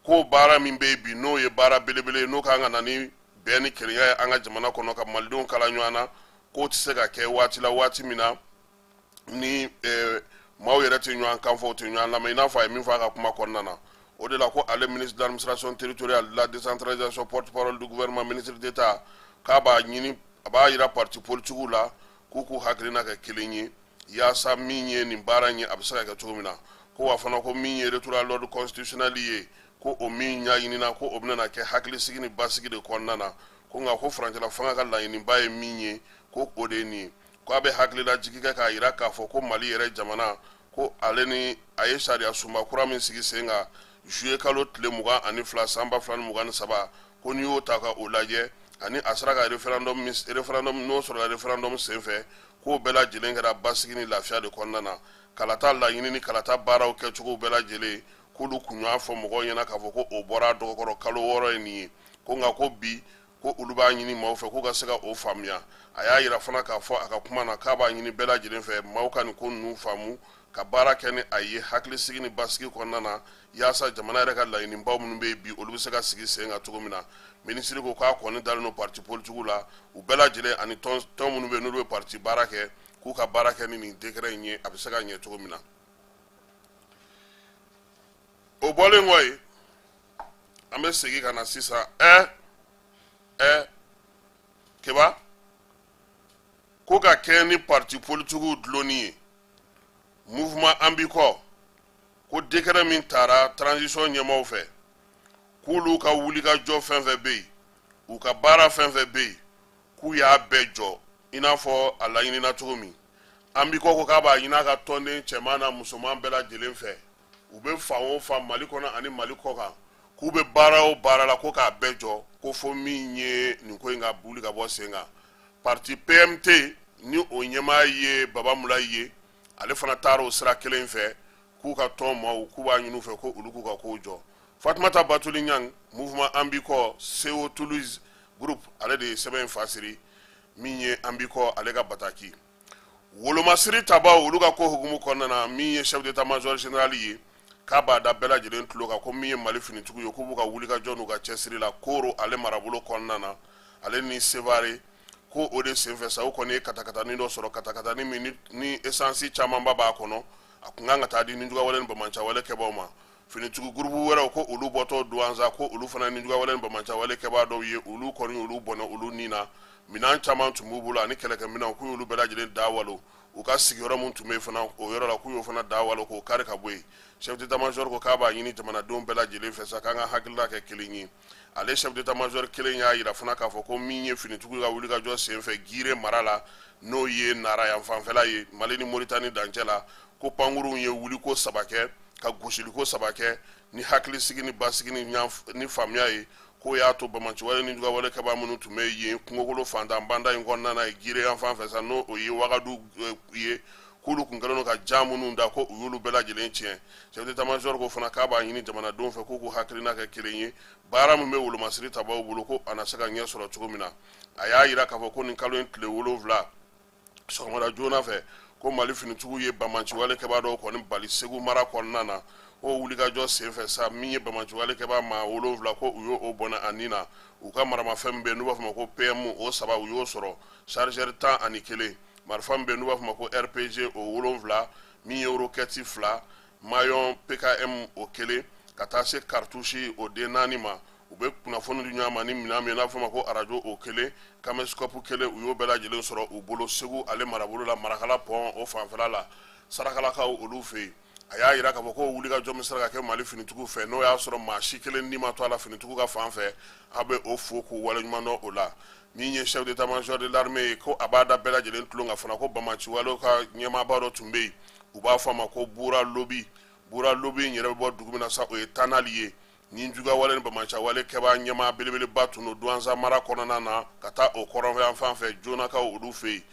ko baara min bɛ yen bi, n'o ye baara belebele ye, n'o kan ka na ni bɛn ni kelenya ye an ka jamana kɔnɔ, ka malidenw kala ɲɔgɔn na, k'o tɛ se ka kɛ waati la, waati min na ni maaw yɛrɛ tɛ ɲɔgɔn kan fɔ, u tɛ ɲɔgɔn lamɛn, i n'a fɔ a ye min fɔ a ka kuma kɔnɔna na. O de la ko ale ministre de l'Administration territoriale, de la Décentralisation, porte-parole du gouvernement, ministre d'État, k'a b'a ɲini, a b'a yira parti politiques la k'u k'u hakilina kɛ kelen ye, yaasa min ye nin baara in ye, a bɛ se ka kɛ cogo min na. Ko wa fana, ko min ye retour à l'ordre constitutionnel ye, ko o min ɲɛɲinina, ko o bɛna kɛ hakilisigi ni basigi de kɔnɔna na. Ko nka ko furancɛla fanga ka laɲiniba ye min ye, ko o de ye nin ye. Ko a bɛ hakililajigi kɛ k'a yira k'a fɔ ko Mali yɛrɛ jamana, ko ale ni a ye sariya sunba kura min sigi sen kan juillet kalo tile 22 san 2023, ko n'i y'o ta ka o lajɛ ani a sera ka référendum, référendum n'o sɔrɔla référendum senfɛ, k'o bɛɛ lajɛlen kɛra basigi ni lafiya de kɔnɔna na. Kalata laɲini ni kalata baaraw kɛcogo bɛɛ lajɛlen, K'olu kun y'a fɔ mɔgɔw ɲɛna k'a fɔ ko o bɔra a dɔgɔkɔrɔ kalo 6 ye nin ye, ko nka ko bi ko olu b'a ɲini maaw fɛ k'u ka se ka o faamuya. A y'a yira fana k'a fɔ a ka kuma na k'a b'a ɲini bɛɛ lajɛlen fɛ, maaw ka nin ko ninnu faamu ka baara kɛ ni a ye hakilisigi ni basigi kɔnɔna na, yaasa jamana yɛrɛ ka laɲinibaw minnu bɛ yen bi, olu bɛ se ka sigi sen kan cogo min na. Minisiri ko k'a kɔni dalen don parti politikiw la, u bɛɛ lajɛlen ani tɔn minnu bɛ yen n'olu bɛ parti baara kɛ, k'u ka baara kɛ ni nin décret in ye, a bɛ se ka ɲɛ cogo min na. O bɔlen kɔ yen, an bɛ segin ka na sisan ɛ ɛ keba ko ka kɛ ni parti politikiw dulonni ye, mouvement An b'i kɔ ko décret min tara transition ɲɛmaaw fɛ, k'olu ka wulikajɔ fɛn fɛn bɛ yen, u ka baara fɛn fɛn bɛ yen, k'u y'a bɛɛ jɔ i n'a fɔ a laɲinina cogo min. An b'i kɔ ko k'a b'a ɲini a ka tɔnden cɛman n'a musoman bɛɛ lajɛlen fɛ, u bɛ fan o fan Mali kɔnɔ ani Mali kɔ kan, k'u bɛ baara o baara la, ko k'a bɛɛ jɔ, ko fo min ye nin ko in ka wuli ka bɔ sen kan. Parti PMT ni o ɲɛmaa ye Baba Mulayi ye, ale fana taara o sira kelen fɛ, k'u ka tɔn maaw, k'u b'a ɲini u fɛ ko olu k'u ka kow jɔ. Fatumata Batuli Ɲang, mouvement An b'i kɔ CO Toulouse groupe, ale de ye sɛbɛn in fasiri. Min ye An b'i kɔ ale ka bataki wolomasiri tabaw, olu ka ko hukumu kɔnɔna na, min ye chef d'état major général ye, k'a b'a da bɛɛ lajɛlen tulo kan ko min ye Mali finitigiw ye, k'u b'u ka wulikajɔ n'u ka cɛsiri la Koro ale marabolo kɔnɔna na, ale ni Sevare, ko o de senfɛ sa, u kɔni ye katakatani dɔ sɔrɔ, katakatani min ni esansi camanba b'a kɔnɔ, a kun kan ka taa di nijuguyawale ni banbaanciwale kɛbaaw ma. Finitigi gurupu wɛrɛw ko olu bɔtɔ Duwanza, ko olu fana nijuguyawale ni banbaanciwale kɛbaa dɔw ye, olu kɔni olu bɔnɛ olu ni na. Minɛn caman tun b'u bolo ani kɛlɛkɛminɛnw, k'u y'olu bɛɛ lajɛlen da walo. U ka sigiyɔrɔ min tun bɛ yen fana o yɔrɔ la, k'u y'o fana da walo k'o kari ka bɔ yen. Chef d'état major ko k'a b'a ɲini jamanadenw bɛɛ lajɛlen fɛ sa, k'an ka hakilila kɛ kelen ye. Ale chef d'état major kelen y'a yira fana k'a fɔ ko min ye finitigiw ka wulikajɔ senfɛ Gire mara la, n'o ye Nara yan fanfɛla ye, Mali ni Moritani dancɛ la, ko pankurunw ye wuliko 3 kɛ ka gosiliko 3 kɛ ni hakilisigi ni basigi ni faamuya ye, k'o y'a to banbaanciwale ni juguyawale kɛbaa minnu tun bɛ yen kungokolo fantan banda in kɔnɔna na Gire yan fan fɛ sa, n'o o ye Wagadu ye, k'olu kun kɛlen don ka jan minnu da, ko u y'olu bɛɛ lajɛlen tiɲɛ. Chef d'état major ko fana k'a b'a ɲini jamanadenw fɛ k'u k'u hakilina kɛ kelen ye, baara min bɛ wolomasiri tabaw bolo, ko a na se ka ɲɛ sɔrɔ cogo min na. A y'a yira k'a fɔ ko nin kalo in tile 7 sɔgɔmada joona fɛ, ko Mali finitigiw ye banbaanciwale kɛbaa dɔw kɔni bali Segu mara kɔnɔna na. O wulikajɔ senfɛ sa, min ye banbaanciwale kɛbaa maa 7, ko u y'o bɔnɛ a ni na. U ka maramafɛn min bɛ yen n'u b'a fɔ ma ko PM, o 3 u y'o sɔrɔ, chargeur 11, marifa min bɛ yen n'u b'a fɔ ma ko RPG, o 7, min ye roquette 2, maillon PKM o 1, ka taa se cartouche o den 4 ma. U bɛ kunnafoni di ɲɔgɔn ma ni minɛn min ye n'a fɔ ma ko arajo, o 1, caméscope 1, u y'o bɛɛ lajɛlen sɔrɔ u bolo Segu ale marabolo la, Marakala pont o fanfɛla la, Sarakalakaw olu fɛ yen. A y'a yira k'a fɔ ko wulikajɔ min sera ka kɛ Mali finitigiw fɛ, n'o y'a sɔrɔ maa si kelen ni ma to a la finitigiw ka fan fɛ, a bɛ o fo k'u waleɲuman dɔn o la. Min ye chef d'état major de l'armée ye, ko a b'a da bɛɛ lajɛlen tulo kan fana ko banbaanciwalew ka ɲɛmaaba dɔ tun bɛ yen, u b'a fɔ a ma ko Bura Lobi. Bura Lobi in yɛrɛ bɛ bɔ dugu min na sa, o ye Tanali ye. Ni juguyawale ni banbaanciwale kɛbaa ɲɛmaa belebeleba tun don Duwanza mara kɔnɔna na, ka taa o kɔrɔnfɛ fan fɛ Jonakaw olu fɛ yen,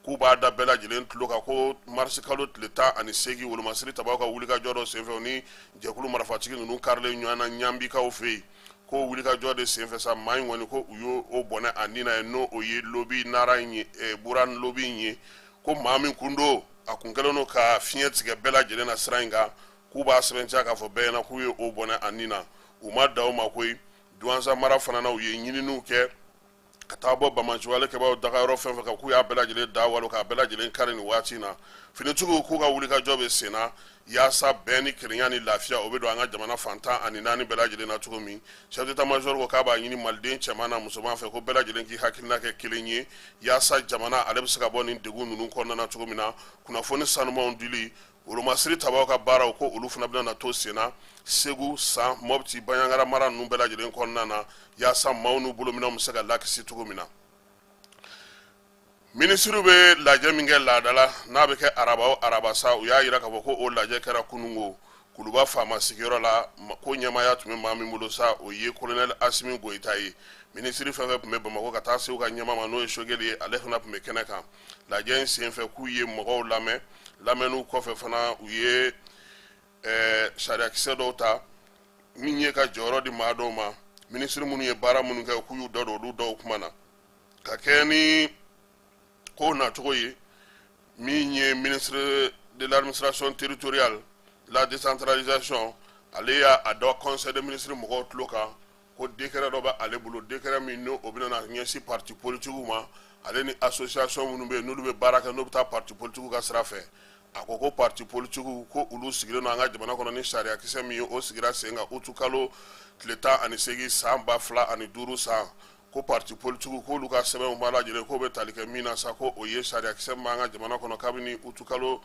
k'u b'a da bɛɛ lajɛlen tulo kan ko marisi kalo tile 18, wolomasiri tabaw ka wulikajɔ dɔ senfɛ, ni jɛkulu marifatigi ninnu karilen ɲɔgɔn na Ɲanbikaw fɛ yen, ko wulikajɔ de senfɛ sa, maa in kɔni ko u y'o bɔnɛ a ni na ye, n'o o ye Lobi Nara in ye, Buran Lobi in ye. Ko maa min kun don, a kun kɛlen don ka fiɲɛ tigɛ bɛɛ lajɛlen na sira in kan, k'u b'a sɛbɛntiya k'a fɔ bɛɛ ɲɛna k'u ye o bɔnɛ a ni na. U ma dan o ma koyi, Duwanza mara fana na, u ye ɲininiw kɛ ka taa bɔ banbaanciwale kɛbaaw dagayɔrɔ fɛn fɛn kan, k'u y'a bɛɛ lajɛlen da walo k'a bɛɛ lajɛlen kari nin waati in na. Finitigiw k'u ka wulikajɔ bɛ sen na yaasa bɛn ni kelenya ni lafiya o bɛ don an ka jamana fan 14 bɛɛ lajɛlen na cogo min. Chef d'état major ko k'a b'a ɲini maliden cɛman n'a musoman fɛ ko bɛɛ lajɛlen k'i hakilina kɛ kelen ye, yaasa jamana ale bɛ se ka bɔ nin degun ninnu kɔnɔna na cogo min na. Kunnafoni sanumanw dili, wolomasiri tabaw ka baaraw, ko olu fana bɛna na to senna Segu, San, Mɔpti, Banjagara mara ninnu bɛɛ lajɛlen kɔnɔna na, yaasa maaw n'u bolominɛnw bɛ se ka lakisi cogo min na. Minisiriw bɛ lajɛ min kɛ laadala, n'a bɛ kɛ araba o araba sa, u y'a yira k'a fɔ ko o lajɛ kɛra kunungo Kuluba faama sigiyɔrɔ la. Ko ɲɛmaaya tun bɛ maa min bolo sa, o ye kolonɛli Asimi Goyita ye. Minisiri fɛn fɛn tun bɛ Bamakɔ ka taa se u ka ɲɛmaa ma, n'o ye Sogɛli ye, ale fana tun bɛ kɛnɛ kan. Lajɛ in senfɛ, k'u ye mɔgɔw lamɛn. Lamɛnniw kɔfɛ fana, u ye Sariyakisɛ dɔw ta min ye ka jɔyɔrɔ di maa dɔw ma, minisiri minnu ye baara minnu kɛ, k'u y'u da don olu dɔw kuma na ka kɛ ni kow nacogo ye. Min ye ministre de l'administration territoriale, la décentralisation, ale y'a da conseil des ministres mɔgɔw tulo kan ko décret dɔ bɛ ale bolo, décret min n'o bɛna na ɲɛsin parti politigiw ma, ale ni association minnu bɛ yen, n'olu bɛ baara kɛ, n'u bɛ taa parti politigiw ka sira fɛ. A ko ko parti politigiw, ko olu sigilen don an ka jamana kɔnɔ ni sariyakisɛ min ye, o sigira sen kan utu kalo tile 18 san 2005 san. Ko parti politigiw, k'olu ka sɛbɛnw b'a lajɛlen k'o bɛ tali kɛ min na sa, ko o ye sariyakisɛ min b'an ka jamana kɔnɔ kabini utu kalo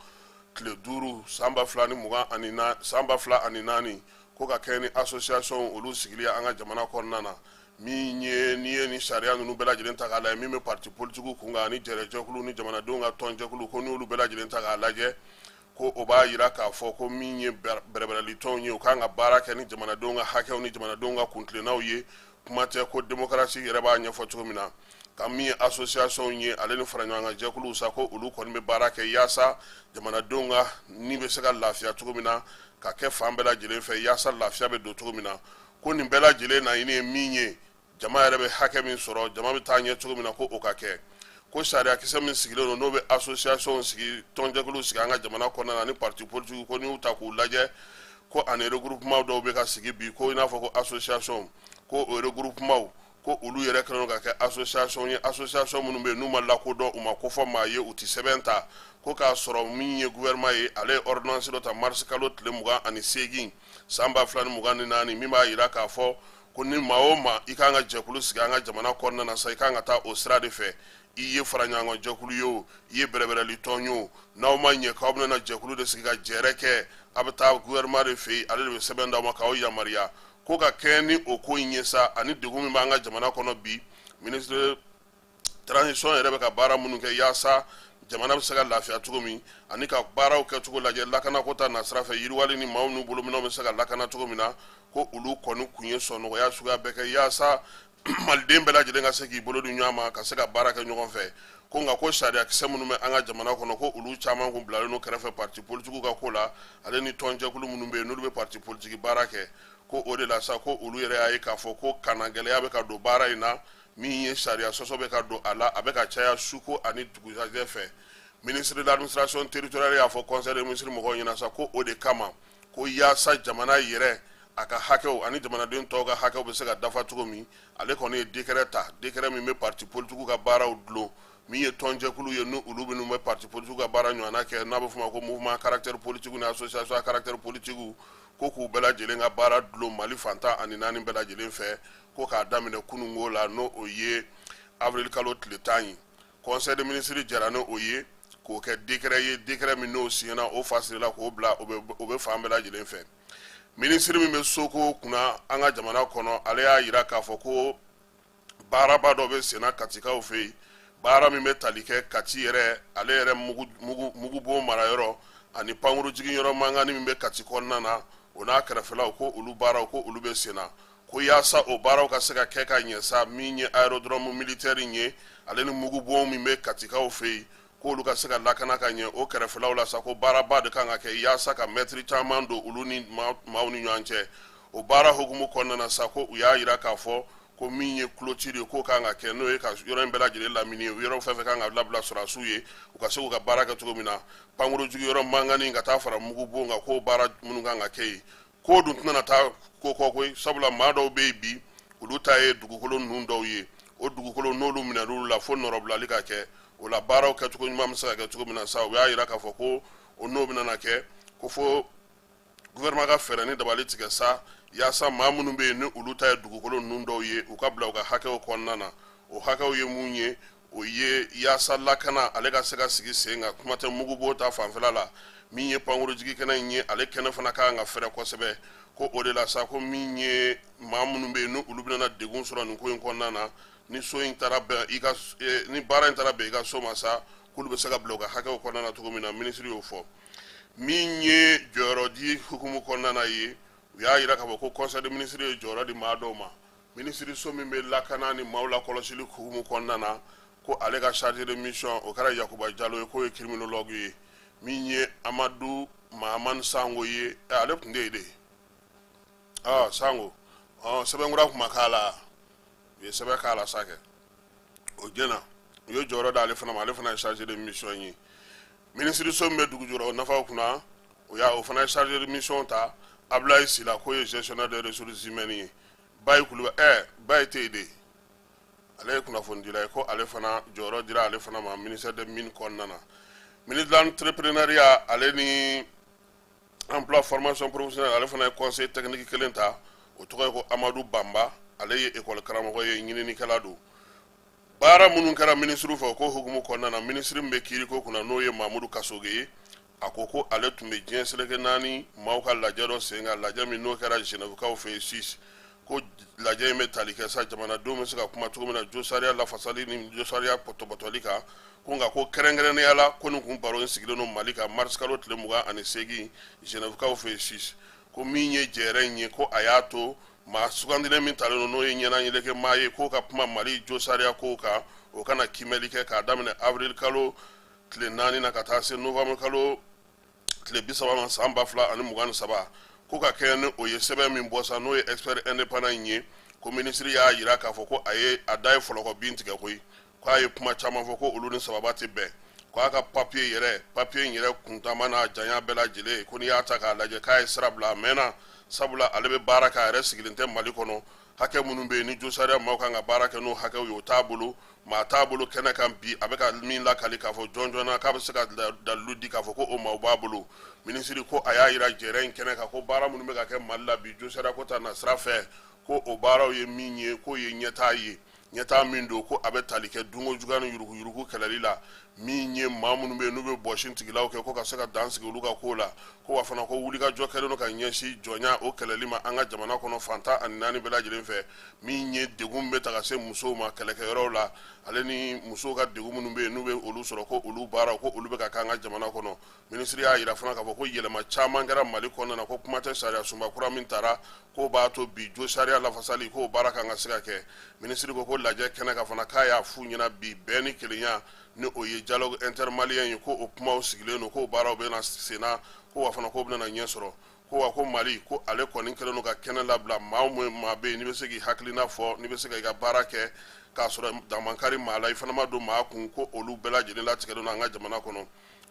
tile 5 san ba fila ni mugan ani na san 2004, ko ka kɛ ni association olu sigili an ka jamana kɔnɔna na. Min ye n'i ye ni sariya ninnu bɛɛ lajɛlen ta k'a lajɛ, min bɛ parti politigiw kun kan ani jɛrɛjɛkulu ni jamanadenw ka tɔnjɛkulu, ko n'olu bɛɛ lajɛlen ta k'a lajɛ, ko o b'a yira k'a fɔ ko min ye bɛrɛbɛrɛlitɔnw ye, u kan ka baara kɛ ni jamanadenw ka hakɛw ni jamanadenw ka kuntilennaw ye, kuma tɛ ko démocratie yɛrɛ b'a ɲɛfɔ cogo min na. Ka min ye association ye, ale ni faraɲɔgɔnkan jɛkuluw sa, ko olu kɔni bɛ baara kɛ yaasa jamanadenw ka ni bɛ se ka lafiya cogo min na, ka kɛ fan bɛɛ lajɛlen fɛ, yaasa lafiya bɛ don cogo min na. Ko nin bɛɛ lajɛlen naɲini ye min ye, jama yɛrɛ bɛ hakɛ min sɔrɔ, jama bɛ taa ɲɛ cogo min na, ko o ka kɛ. Ko sariyakisɛ min sigilen don, n'o bɛ association sigi, tɔnjɛkuluw sigi an ka jamana kɔnɔna na ni parti politique, ko n'i y'u ta k'u lajɛ, ko ani regroupement dɔw bɛ ka sigi bi, ko i n'a fɔ ko association, ko o regroupement, ko olu yɛrɛ kɛlen don ka kɛ association ye, association minnu bɛ yen n'u ma lakodɔn, u ma kofɔ maa ye, u ti sɛbɛn ta. Ko k'a sɔrɔ min ye gouvernement ye, ale ye ordonnance dɔ ta mars kalo tile 28 san 2024, min b'a yira k'a fɔ ko ni maa o maa i kan ka jɛkulu sigi an ka jamana kɔnɔna na sa, i kan ka taa o sira de fɛ. I ye faraɲɔgɔnkan jɛkulu ye o, i ye bɛrɛbɛrɛli tɔn ye o, n'aw ma ɲɛ k'aw bɛna jɛkulu de sigi ka jɛrɛ kɛ, a bɛ taa gouvernement de fɛ yen, ale de bɛ sɛbɛn d'aw ma k'aw yamaruya. Ko ka kɛ ni o ko in ye sa, ani degun min b'an ka jamana kɔnɔ bi, ministre transition yɛrɛ bɛ ka baara minnu kɛ yaasa jamana bɛ se ka lafiya cogo min, ani ka baaraw kɛcogo lajɛ lakanako ta nasira fɛ, yiriwali ni maaw n'u bolominɛnw bɛ se ka lakana cogo min na, ko olu kɔni kun ye sɔnɔgɔya suguya bɛɛ kɛ yaasa maliden bɛɛ lajɛlen ka se k'i bolo di ɲɔgɔn ma, ka se ka baara kɛ ɲɔgɔn fɛ. Ko nka ko sariyakisɛ minnu bɛ an ka jamana kɔnɔ, ko olu caman kun bilalen don kɛrɛfɛ parti politigiw ka ko la, ale ni tɔnjɛkulu minnu bɛ yen n'olu bɛ parti politiki baara kɛ. Ko o de la sa, ko olu yɛrɛ y'a ye k'a fɔ ko kana gɛlɛya bɛ ka don baara in na, min ye sariya sɔsɔ bɛ ka don a la, a bɛ ka caya suko ani dugusajɛ fɛ. Ministre de l'administration territoriale y'a fɔ conseil des ministres mɔgɔw ɲɛna sa, ko o de kama, ko yaasa jamana yɛrɛ a ka hakɛw ani jamanaden tɔw ka hakɛw bɛ se ka dafa cogo min, ale kɔni ye décret ta, décret min bɛ parti politique ka baaraw dulon. Min ye tɔnjɛkulu ye, n'olu minnu bɛ parti politique ka baara ɲɔgɔnna kɛ, n'a bɛ f'o ma ko mouvement caractère politique ni association à caractère politique, ko k'u bɛɛ lajɛlen ka baara dulon Mali fan 14 bɛɛ lajɛlen fɛ, ko k'a daminɛ kununko la, n'o o ye avril kalo tile 10 ye. Conseil des ministres jɛra ni o ye k'o kɛ décret ye, décret min n'o signena, o fa sirila k'o bila, o bɛ fan bɛɛ lajɛlen fɛ. Minisiri min bɛ soko kunna an ka jamana kɔnɔ, ale y'a yira k'a fɔ ko baaraba dɔ bɛ senna Katikaw fɛ yen, baara min bɛ tali kɛ Kati yɛrɛ, ale yɛrɛ mugubon marayɔrɔ ani pankuru jiginyɔrɔ mankanni min bɛ Kati kɔnɔna na, o n'a kɛrɛfɛlaw, ko olu baaraw, ko olu bɛ senna. Ko yaasa o baaraw ka se ka kɛ ka ɲɛ sa, min ye aérodrome militaire in ye, ale ni mugubon min bɛ Katikaw fɛ yen, k'olu ka se ka lakana ka ɲɛ o kɛrɛfɛlaw la sa, ko baaraba de kan ka kɛ yaasa ka mɛtiri caman don olu ni maaw ni ɲɔgɔn cɛ. O baara hukumu kɔnɔna na sa, ko u y'a yira k'a fɔ ko min ye clôture ye, k'o kan ka kɛ, n'o ye ka yɔrɔ in bɛɛ lajɛlen lamini ye, yɔrɔ fɛn fɛn kan ka labila sɔrɔdasiw ye, u ka se k'u ka baara kɛ cogo min na, pankuru jigiyɔrɔ mankanni ka taa fara mugubon kan, k'o baara minnu kan ka kɛ yen, k'o dun tɛna taa ko kɔ koyi, sabula maa dɔw bɛ yen bi, olu ta ye dugukolo ninnu dɔw ye, o dugukolo n'olu minɛn'olu la, fo nɔrɔbilali ka kɛ o la, baaraw kɛcogo ɲuman bɛ se ka kɛ cogo min na sa. U y'a yira k'a fɔ ko o n'o bɛna kɛ, ko fo gouvernement ka fɛɛrɛ ni dabali tigɛ sa, yaasa maa minnu bɛ yen ni olu ta ye dugukolo ninnu dɔw ye, u ka bila u ka hakɛw kɔnɔna na. O hakɛw ye mun ye? O ye yaasa lakana ale ka se ka sigi sen kan, kuma tɛ mugubon ta fanfɛla la. Min ye pankuru jigi kɛnɛ in ye, ale kɛnɛ fana ka kan ka fɛrɛ kosɛbɛ. Ko o de la sa, ko min ye maa minnu bɛ yen ni olu bɛna degun sɔrɔ nin ko in kɔnɔna na, ni so in taara bɛn i ka ni baara in taara bɛn i ka so ma sa, k'olu bɛ se ka bila u ka hakɛw kɔnɔna na cogo min na, minisiri y'o fɔ. Min ye jɔyɔrɔ di hukumu kɔnɔna na ye, u y'a yira k'a fɔ ko conseil des ministres ye jɔyɔrɔ di maa dɔw ma. Minisiriso min bɛ lakana ni maaw lakɔlɔsili hukumu kɔnɔna na, ko ale ka chargé de mission, o kɛra Yakuba Jalo ye, k'o ye criminologue ye. Min ye Amadu Mahamani Sango ye. Ale tun tɛ yen de. Sango, sɛbɛnkura tun ma k'a la, u ye sɛbɛn k'a la sa kɛ o jɛna. U ye jɔyɔrɔ d'ale fana ma, ale fana ye chargé de mission ye. Minisiriso min bɛ dugu jukɔrɔ nafaw kunna, o y'a o fana ye chargé de mission ta, Abulayi Sila, k'o ye gestionnaire des ressources humaines ye. Bayi Kulubali, Bayi tɛ yen de, ale ye kunnafonidila ye, ko ale fana jɔyɔrɔ dira ale fana ma ministère des mines kɔnɔna na. Ministre de l'entrepreneuriat ale ni emploi formation professionnelle, ale fana ye conseil technique kelen ta, o tɔgɔ ye ko Amadu Banba, ale ye école karamɔgɔ ye, ɲininikɛla don. Baara minnu kɛra minisiriw fɛ, o ko hukumu kɔnɔna na, minisiri min bɛ kiiriko kunna, n'o ye Mamudu Kasoge ye, a ko ko ale tun bɛ diɲɛ seleke naani maaw ka lajɛ dɔ sen kan, lajɛ min n'o kɛra Genèvekaw fɛ yen Suisse, ko lajɛ in bɛ tali kɛ sa jamanadenw bɛ se ka kuma cogo min na josariya lafasali ni josariya tɔpɔtɔli kan, ko nka ko kɛrɛnkɛrɛnnenya la ko nin kun baro in sigilen don Mali kan mars kalo tile 28 Genèvekaw fɛ yen Suisse. Ko min ye jɛrɛ in ye, ko a y'a to maa sugandilen min talen don, n'o ye ɲɛnayeleke maa ye, k'o ka kuma Mali josariya kow kan, o kana kiimɛli kɛ k'a daminɛ avril kalo tile 4 na ka taa se novembre kalo tile 30 ma san 2023. Ko ka kɛɲɛ ni o ye sɛbɛn min bɔ sa, n'o ye expert indépendant in ye, ko minisiri y'a jira k'a fɔ ko a ye a da ye fɔlɔkɔ bin tigɛ koyi, k'a ye kuma caman fɔ ko olu ni sababa tɛ bɛn, ko a ka papiye yɛrɛ, papiye in yɛrɛ kuntama n'a janya bɛɛ lajɛlen, ko n'i y'a ta k'a lajɛ k'a ye sira bila a mɛnna, sabula ale bɛ baara kɛ, a yɛrɛ sigilen tɛ Mali kɔnɔ, hakɛ minnu bɛ yen ni josariya maaw kan ka baara kɛ n'o hakɛw ye, o t'a bolo, maa t'a bolo kɛnɛ kan bi a bɛ ka min lakali k'a fɔ jɔn jɔn na k'a bɛ se ka dalilu di k'a fɔ ko o maaw b'a bolo. Minisiri ko a y'a jira jɛrɛ in kɛnɛ kan ko baara minnu bɛ ka kɛ Mali la bi josariya ko ta na sira fɛ, ko o baaraw ye min ye, k'o ye ɲɛtaa ye, ɲɛtaa min don ko a bɛ tali kɛ dunko juguya ni yuruguyurugu kɛlɛli la, min ye maa minnu bɛ yen n'u bɛ bɔsi tigilaw kɛ, ko ka se ka dan sigi olu ka ko la, ko wa fana ko wulikajɔ kɛlen don ka ɲɛsin jɔnya o kɛlɛli ma an ka jamana kɔnɔ fan 14 bɛɛ lajɛlen fɛ, min ye degun bɛ ta ka se musow ma kɛlɛkɛyɔrɔw la, ale ni musow ka degun minnu bɛ yen n'u bɛ olu sɔrɔ, ko olu baaraw ko olu bɛ ka kɛ an ka jamana kɔnɔ. Minisiri y'a jira fana k'a fɔ ko yɛlɛma caman kɛra Mali kɔnɔna na, ko kuma tɛ sariya sunba kura min tara k'o b'a to bi josariya lafasali k'o baara kan ka se ka kɛ. Minisiri ko ko lajɛ kɛnɛ kan fana k'a y'a f'u ɲɛna bi bɛn ni kelenya, ni o ye dialogue intermalien ye, ko o kumaw sigilen don, k'o baaraw bɛna senna, ko wa fana k'o bɛna ɲɛ sɔrɔ, ko wa ko Mali ko ale kɔni kɛlen don ka kɛnɛ labila maa o maa bɛ yen n'i bɛ se k'i hakilina fɔ, n'i bɛ se ka i ka baara kɛ k'a sɔrɔ damakari maa la, i fana ma don maa kun, ko olu bɛɛ lajɛlen latigɛlen don an ka jamana kɔnɔ.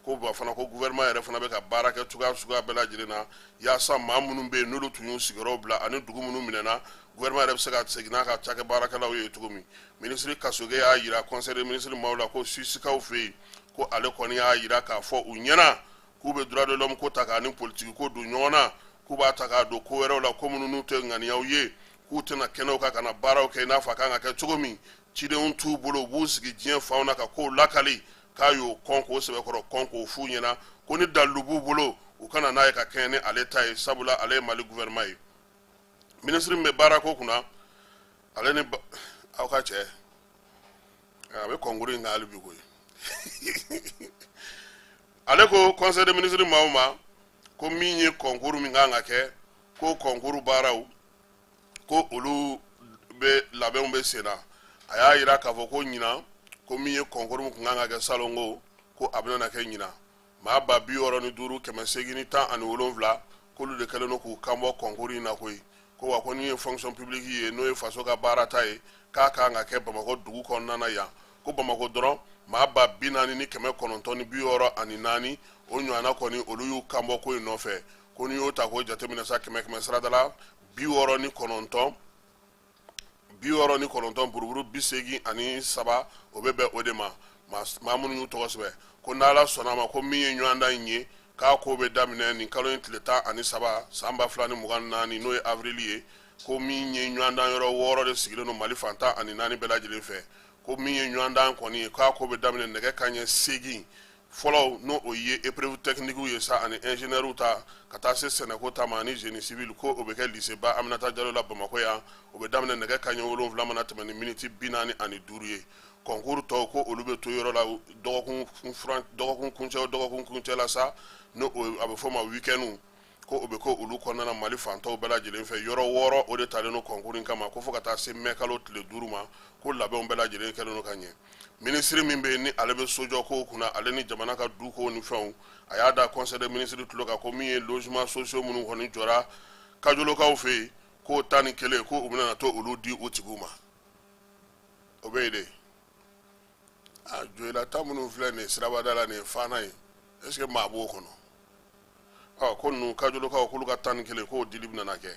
Ko wa fana ko gouvernement yɛrɛ fana bɛ ka baara kɛ cogoya suguya bɛɛ lajɛlen na yaasa maa minnu bɛ yen n'olu tun y'u sigiyɔrɔw bila ani dugu minnu minɛna, gouvernement yɛrɛ bɛ se ka segin n'a ka cakɛ baarakɛlaw ye cogo min. Minisiri Kasoge y'a jira conseil des ministres maaw la ko Suissekaw fɛ yen, ko ale kɔni y'a jira k'a fɔ u ɲɛna k'u bɛ droit de l'homme ko ta k'a ni politiki ko don ɲɔgɔn na, k'u b'a ta k'a don ko wɛrɛw la, ko minnu n'u tɛ ŋaniyaw ye, k'u tɛna kɛnɛw kan ka na baaraw kɛ i n'a fɔ a kan ka kɛ cogo min, cidenw t'u bolo, u b'u sigi diɲɛ fanw na ka kow lakali. K'a y'o kɔn k'o sɛbɛkɔrɔ kɔn k'o f'u ɲɛna ko ni dalilu b'u bolo, u kana n'a ye ka kɛɲɛ ni ale ta ye, sabula ale ye Mali gouvernement ye. Minisiri min bɛ baarako kunna, ale ni aw ka cɛ a bɛ concours in kan hali bi koyi, ale ko conseil des ministres maaw ma ko min ye concours min kan ka kɛ, ko concours baaraw ko olu bɛ labɛnw bɛ sen na. A y'a jira k'a fɔ ko ɲinan, ko min ye concours min tun kan ka kɛ salon, ko a bɛna kɛ ɲinan, maa 65,817 k'olu de kɛlen don k'u kanbɔ concours in na koyi. Ko wa ko ni ye fonction publique ye, n'o ye faso ka baara ta ye, k'a kan ka kɛ Bamakɔ dugu kɔnɔna na yan, ko Bamakɔ dɔrɔn maa 40,964 o ɲɔgɔnna kɔni olu y'u kanbɔ ko in nɔfɛ. Ko n'i y'o ta k'o jateminɛ sa, kɛmɛ kɛmɛ sarada la 69, 69 buruburu 83, o bɛ bɛn o de ma, maa minnu y'u tɔgɔ sɛbɛn. Ko n'Ala sɔnna a ma, ko min ye ɲɔgɔndan in ye, k'a ko bɛ daminɛ nin kalo in tile 13 san 2024, n'o ye avril ye. Ko min ye ɲɔgɔndan yɔrɔ 6 de sigilen don Mali fan 14 bɛɛ lajɛlen fɛ. Ko min ye ɲɔgɔndan kɔni ye, k'a ko bɛ daminɛ nɛgɛ kanɲɛ 8 fɔlɔ, n'o o ye épreuve technique ye sa ani ingénieur ta, ka taa se sɛnɛko ta ma ani génie civil, ko o bɛ kɛ lycée ba Aminata Jalo la Bamakɔ yan, o bɛ daminɛ nɛgɛ kanɲɛ 7 mana tɛmɛ ni miniti 45 ye. Concours tɔw, ko olu bɛ to yɔrɔ la dɔgɔkun kuncɛ o dɔgɔkun kuncɛ la sa, n'o a bɛ fɔ o ma week-end. Ko o bɛ kɛ olu kɔnɔna na Mali fantaw bɛɛ lajɛlen fɛ. Yɔrɔ 6, o de talen don concours in kama, ko fo ka taa se mɛ kalo tile 5 ma, ko labɛnw bɛɛ lajɛlen kɛlen don ka ɲɛ. Minisiri min bɛ yen ni ale bɛ sojɔ kow kunna, ale ni jamana ka du kow ni fɛnw, a y'a da conseil des ministres tulo kan ko min ye logement sociaux minnu kɔni jɔra Kajolokaw fɛ yen, k'o 11, ko u bɛna to olu di u tigiw ma. O bɛ yen de. A Joyila ta minnu filɛ nin ye sirabada la, nin ye faana ye, est ce que maa b'o kɔnɔ? Ɔ, ko ninnu Kajolokaw, k'olu ka 11, k'o dili bɛna kɛ.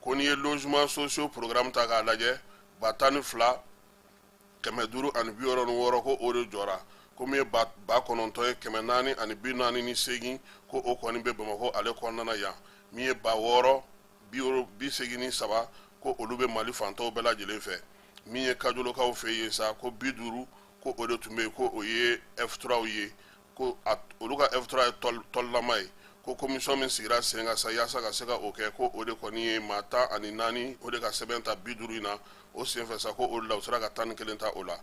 Ko n'i ye logement sociaux programme ta k'a lajɛ, 12,566, ko o de jɔra. Ko min ye 9,000 ye, 448, ko o kɔni bɛ Bamakɔ ale kɔnɔna na yan. Min ye 6,083, ko olu bɛ Mali fantaw bɛɛ lajɛlen fɛ. Min ye Kajolokaw fɛ yen sa, ko 50, ko o de tun bɛ yen, ko o ye F3 ye, ko olu ka F3 ye tɔlilama ye. Ko commission min sigira sen kan sa yaasa ka se ka o kɛ, ko o de kɔni ye maa 14, o de ka sɛbɛn ta 50 in na. O senfɛ sa, ko o de la u sera ka 11 ta o la.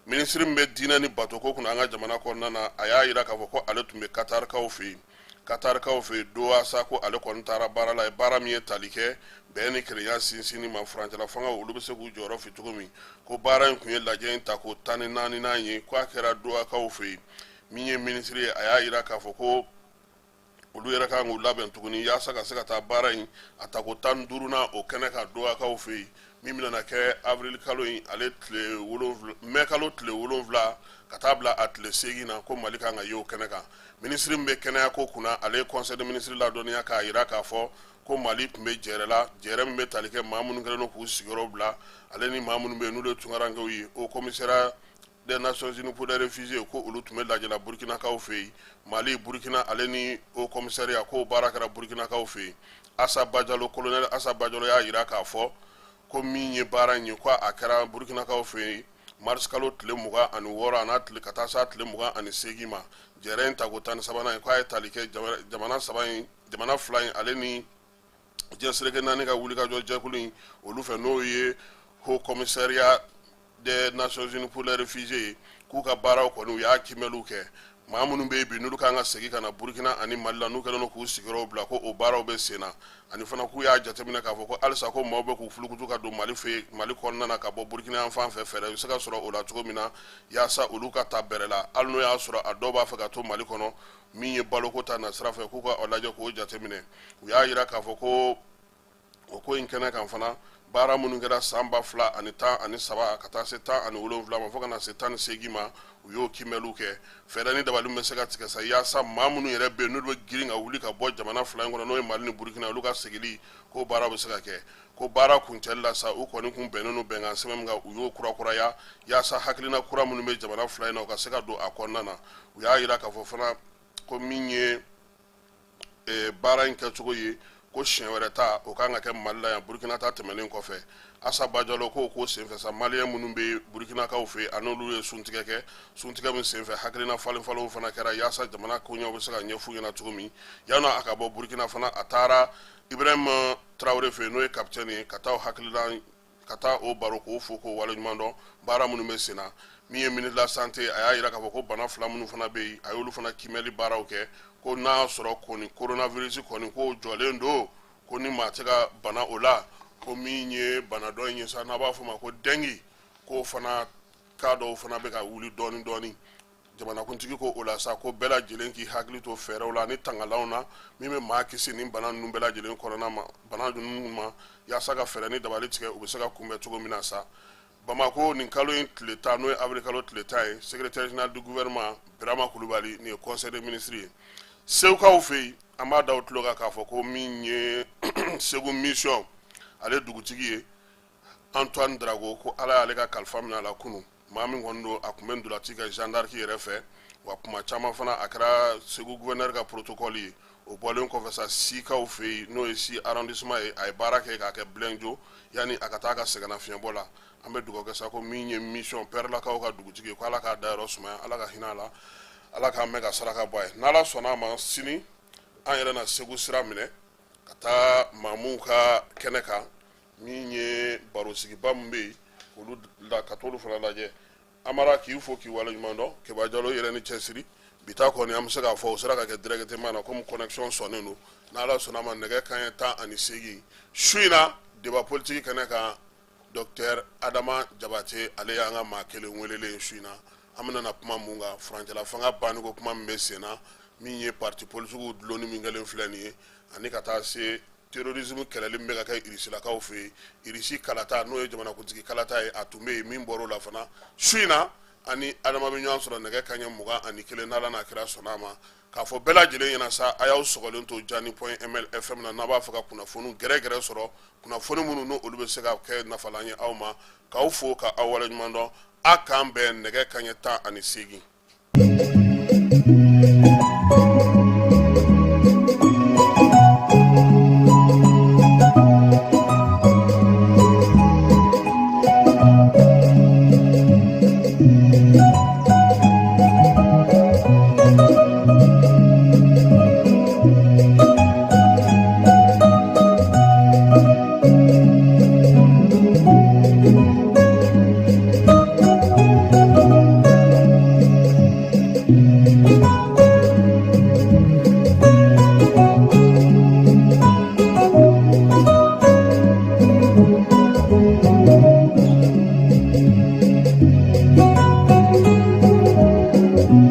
Minisiri min bɛ diinɛ ni batoko kunna an ka jamana kɔnɔna na, a y'a jira k'a fɔ ko ale tun bɛ Katarikaw fɛ yen, Katarikaw fɛ yen Doha sa, ko ale kɔni taara baara la, ye baara min ye tali kɛ bɛn ni kelenya sinsinni ma, furancɛla fanga olu bɛ se k'u jɔyɔrɔ fi cogo min. Ko baara in tun ye lajɛ in tako 14nan ye, ko a kɛra Dohakaw fɛ yen. Min ye minisiri ye, a y'a jira k'a fɔ ko olu yɛrɛ kan k'u labɛn tuguni yaasa ka se ka taa baara in a tako 15nan o kɛnɛ kan Dohakaw fɛ yen, min bɛna kɛ avril kalo in ale tile 7, mɛ kalo tile 7 ka taa bila a tile 8 na, ko Mali kan ka ye o kɛnɛ kan. Minisiri min bɛ kɛnɛya ko kunna, ale ye conseil des ministres ladɔnniya k'a jira k'a fɔ ko Mali tun bɛ jɛrɛ la, jɛrɛ min bɛ tali kɛ maa minnu kɛlen don k'u sigiyɔrɔ bila, ale ni maa minnu bɛ yen n'olu ye tunkarankew ye. Haut commissariat des Nations Unies pour les réfugiés, ko olu tun bɛ lajɛ la Burkinakaw fɛ yen. Mali, Burkina ale ni haut commissariat, k'o baara kɛra Burkinakaw fɛ yen. Asa Bajalo, colonel Asa Bajalo y'a jira k'a fɔ ko min ye baara in ye, ko a kɛra Burkinakaw fɛ yen mars kalo tile 26 a n'a tile ka taa se tile 28 ma. Jɛrɛ in tako 13nan ye, k'a ye tali kɛ jamana saba in, jamana fila in, ale ni diɲɛ seleke naani ka wulikajɔ jɛkulu in olu fɛ, n'o ye haut commissariat des Nations Unies pour les réfugiés ye, k'u ka baaraw kɔni, u y'a kiimɛliw kɛ. Maa minnu bɛ yen bi n'olu kan ka segin ka na Burkina ani Mali la, n'u kɛlen don k'u sigiyɔrɔw bila, ko o baaraw bɛ sen na. Ani fana k'u y'a jateminɛ k'a fɔ ko halisa ko maaw bɛ k'u fulukutu ka don Mali fɛ, Mali kɔnɔna na, ka bɔ Burkina yan fan fɛ. Fɛɛrɛ bɛ se ka sɔrɔ o la cogo min na yaasa olu ka ta bɛrɛ la, hali n'o y'a sɔrɔ a dɔw b'a fɛ ka to Mali kɔnɔ. Min ye baloko ta nasira fɛ, k'u ka o lajɛ k'o jateminɛ. U y'a jira k'a fɔ ko o ko in kɛnɛ kan fana, baara minnu kɛra san 2013 ka taa se 17 ma, fo ka na se 18 ma, u y'o kiimɛliw kɛ. Fɛɛrɛ ni dabali bɛ se ka tigɛ sa yaasa maa minnu yɛrɛ bɛ yen n'olu bɛ girin ka wuli ka bɔ jamana fila in kɔnɔ, n'o ye Mali ni Burukina, olu ka seginni, k'o baara bɛ se ka kɛ. Ko baara kuncɛli la sa, u kɔni kun bɛnnen don bɛnkan sɛbɛn min kan, u y'o kurakuraya yaasa hakilina kura minnu bɛ jamana fila in na, u ka se ka don a kɔnɔna na. U y'a jira k'a fɔ fana ko min ye baara in kɛcogo ye, ko siɲɛ wɛrɛ ta, o kan ka kɛ Mali la yan, Burukina ta tɛmɛnen kɔfɛ. Asa Bajalo ko senfɛ sa, maliyɛn minnu bɛ Burukinakaw fɛ, a n'olu ye suntigɛ kɛ. Suntigɛ min senfɛ, hakilina falen falenw fana kɛra yaasa jamana koɲɛw bɛ se ka ɲɛf'u ɲɛna cogo min. Yanni a ka bɔ Burukina fana, a taara Ibrahim Traoré fɛ yen, n'o ye capitaine ye, ka taa hakilina, ka taa o baro, k'o fo, k'o waleɲuman dɔn baara minnu bɛ sen na. Min ye ministre de la santé, a y'a jira k'a fɔ ko bana fila minnu fana bɛ yen, a y'olu fana kiimɛli baaraw kɛ, ko n'a y'a sɔrɔ kɔni coronavirus kɔni k'o jɔlen don, ko ni maa tɛ ka bana o la, ko min ye bana dɔ in ye sa, n'a b'a fɔ o ma ko dengue, k'o fana cas dɔw fana bɛ ka wuli dɔɔni dɔɔni. Jamanakuntigi ko o la sa, ko bɛɛ lajɛlen k'i hakili to fɛɛrɛw la ni tangalanw na min bɛ maa kisi nin bana ninnu bɛɛ lajɛlen kɔnɔna ma, bana ninnu ma, yaasa ka fɛɛrɛ ni dabali tigɛ, u bɛ se ka kunbɛn cogo min na sa. Bamako, nin kalo in tile 10, n'o ye avril kalo tile 10 ye, secrétaire général du gouvernement Birama Kulubali, nin ye conseil des ministres ye Segukaw fɛ yen. An b'a da u tulo kan k'a fɔ ko min ye Segu mission ale dugutigi ye, Antoine Drago, ko Ala y'ale ka kalifa minɛ a la kunun. Maa min kɔni don, a tun bɛ ntolaci kɛ Jeanne d'Arc yɛrɛ fɛ, wa kuma caman fana a kɛra Segu gouverneur ka protocole ye. O bɔlen kɔfɛ sa, Sikaw fɛ yen, n'o ye Si arrondissement ye, a ye baara kɛ k'a kɛ Bilenjo yanni a ka taa ka sɛgɛnnafiɲɛbɔ la. An bɛ dugawu kɛ sa ko min ye mission Pɛrɛlakaw ka dugutigi ye, ko Ala k'a dayɔrɔ sumaya, Ala ka hinɛ a la, Ala k'a mɛn ka saraka bɔ a ye. N'Ala sɔnna a ma, sini an yɛrɛ na Segu sira minɛ ka taa maamuw ka kɛnɛ kan, min ye barosigiba min bɛ yen olu la, ka t'olu fana lajɛ. Amara, k'i fo k'i waleɲuman dɔn. Keba Jalo yɛrɛ ni cɛsiri. Bi ta kɔni, an bɛ se k'a fɔ o sera ka kɛ directement na, komi connexion sɔnnen don. N'Ala sɔnna a ma, nɛgɛ kanɲɛ 18 su in na, débat politique kɛnɛ kan, docteur Adama Jabate, ale y'an ka maa kelen welelen su in na. An bɛna na kuma mun kan? Furancɛla fanga banni ko kuma min bɛ sen na, min ye parti politiques dulonni min kɛlen filɛ nin ye, ani ka taa se terrorisme kɛlɛli min bɛ ka kɛ irisilakaw fɛ yen. Irisi kalata, n'o ye jamanakuntigi kalata ye, a tun bɛ yen, min bɔr'o la fana su in na, ani Adama bɛ ɲɔgɔn sɔrɔ nɛgɛ kanɲɛ 21, n'Ala n'a kira sɔnna a ma. K'a fɔ bɛɛ lajɛlen ɲɛna sa, a y'aw sɔgɔlen to Jani point ml FM na, n'a b'a fɛ ka kunnafoni gɛrɛgɛrɛ sɔrɔ, kunnafoni minnu n'o olu bɛ se ka kɛ nafalan ye aw ma. K'aw fo ka aw waleɲuman dɔn. A k'an bɛn nɛgɛ kanɲɛ 18.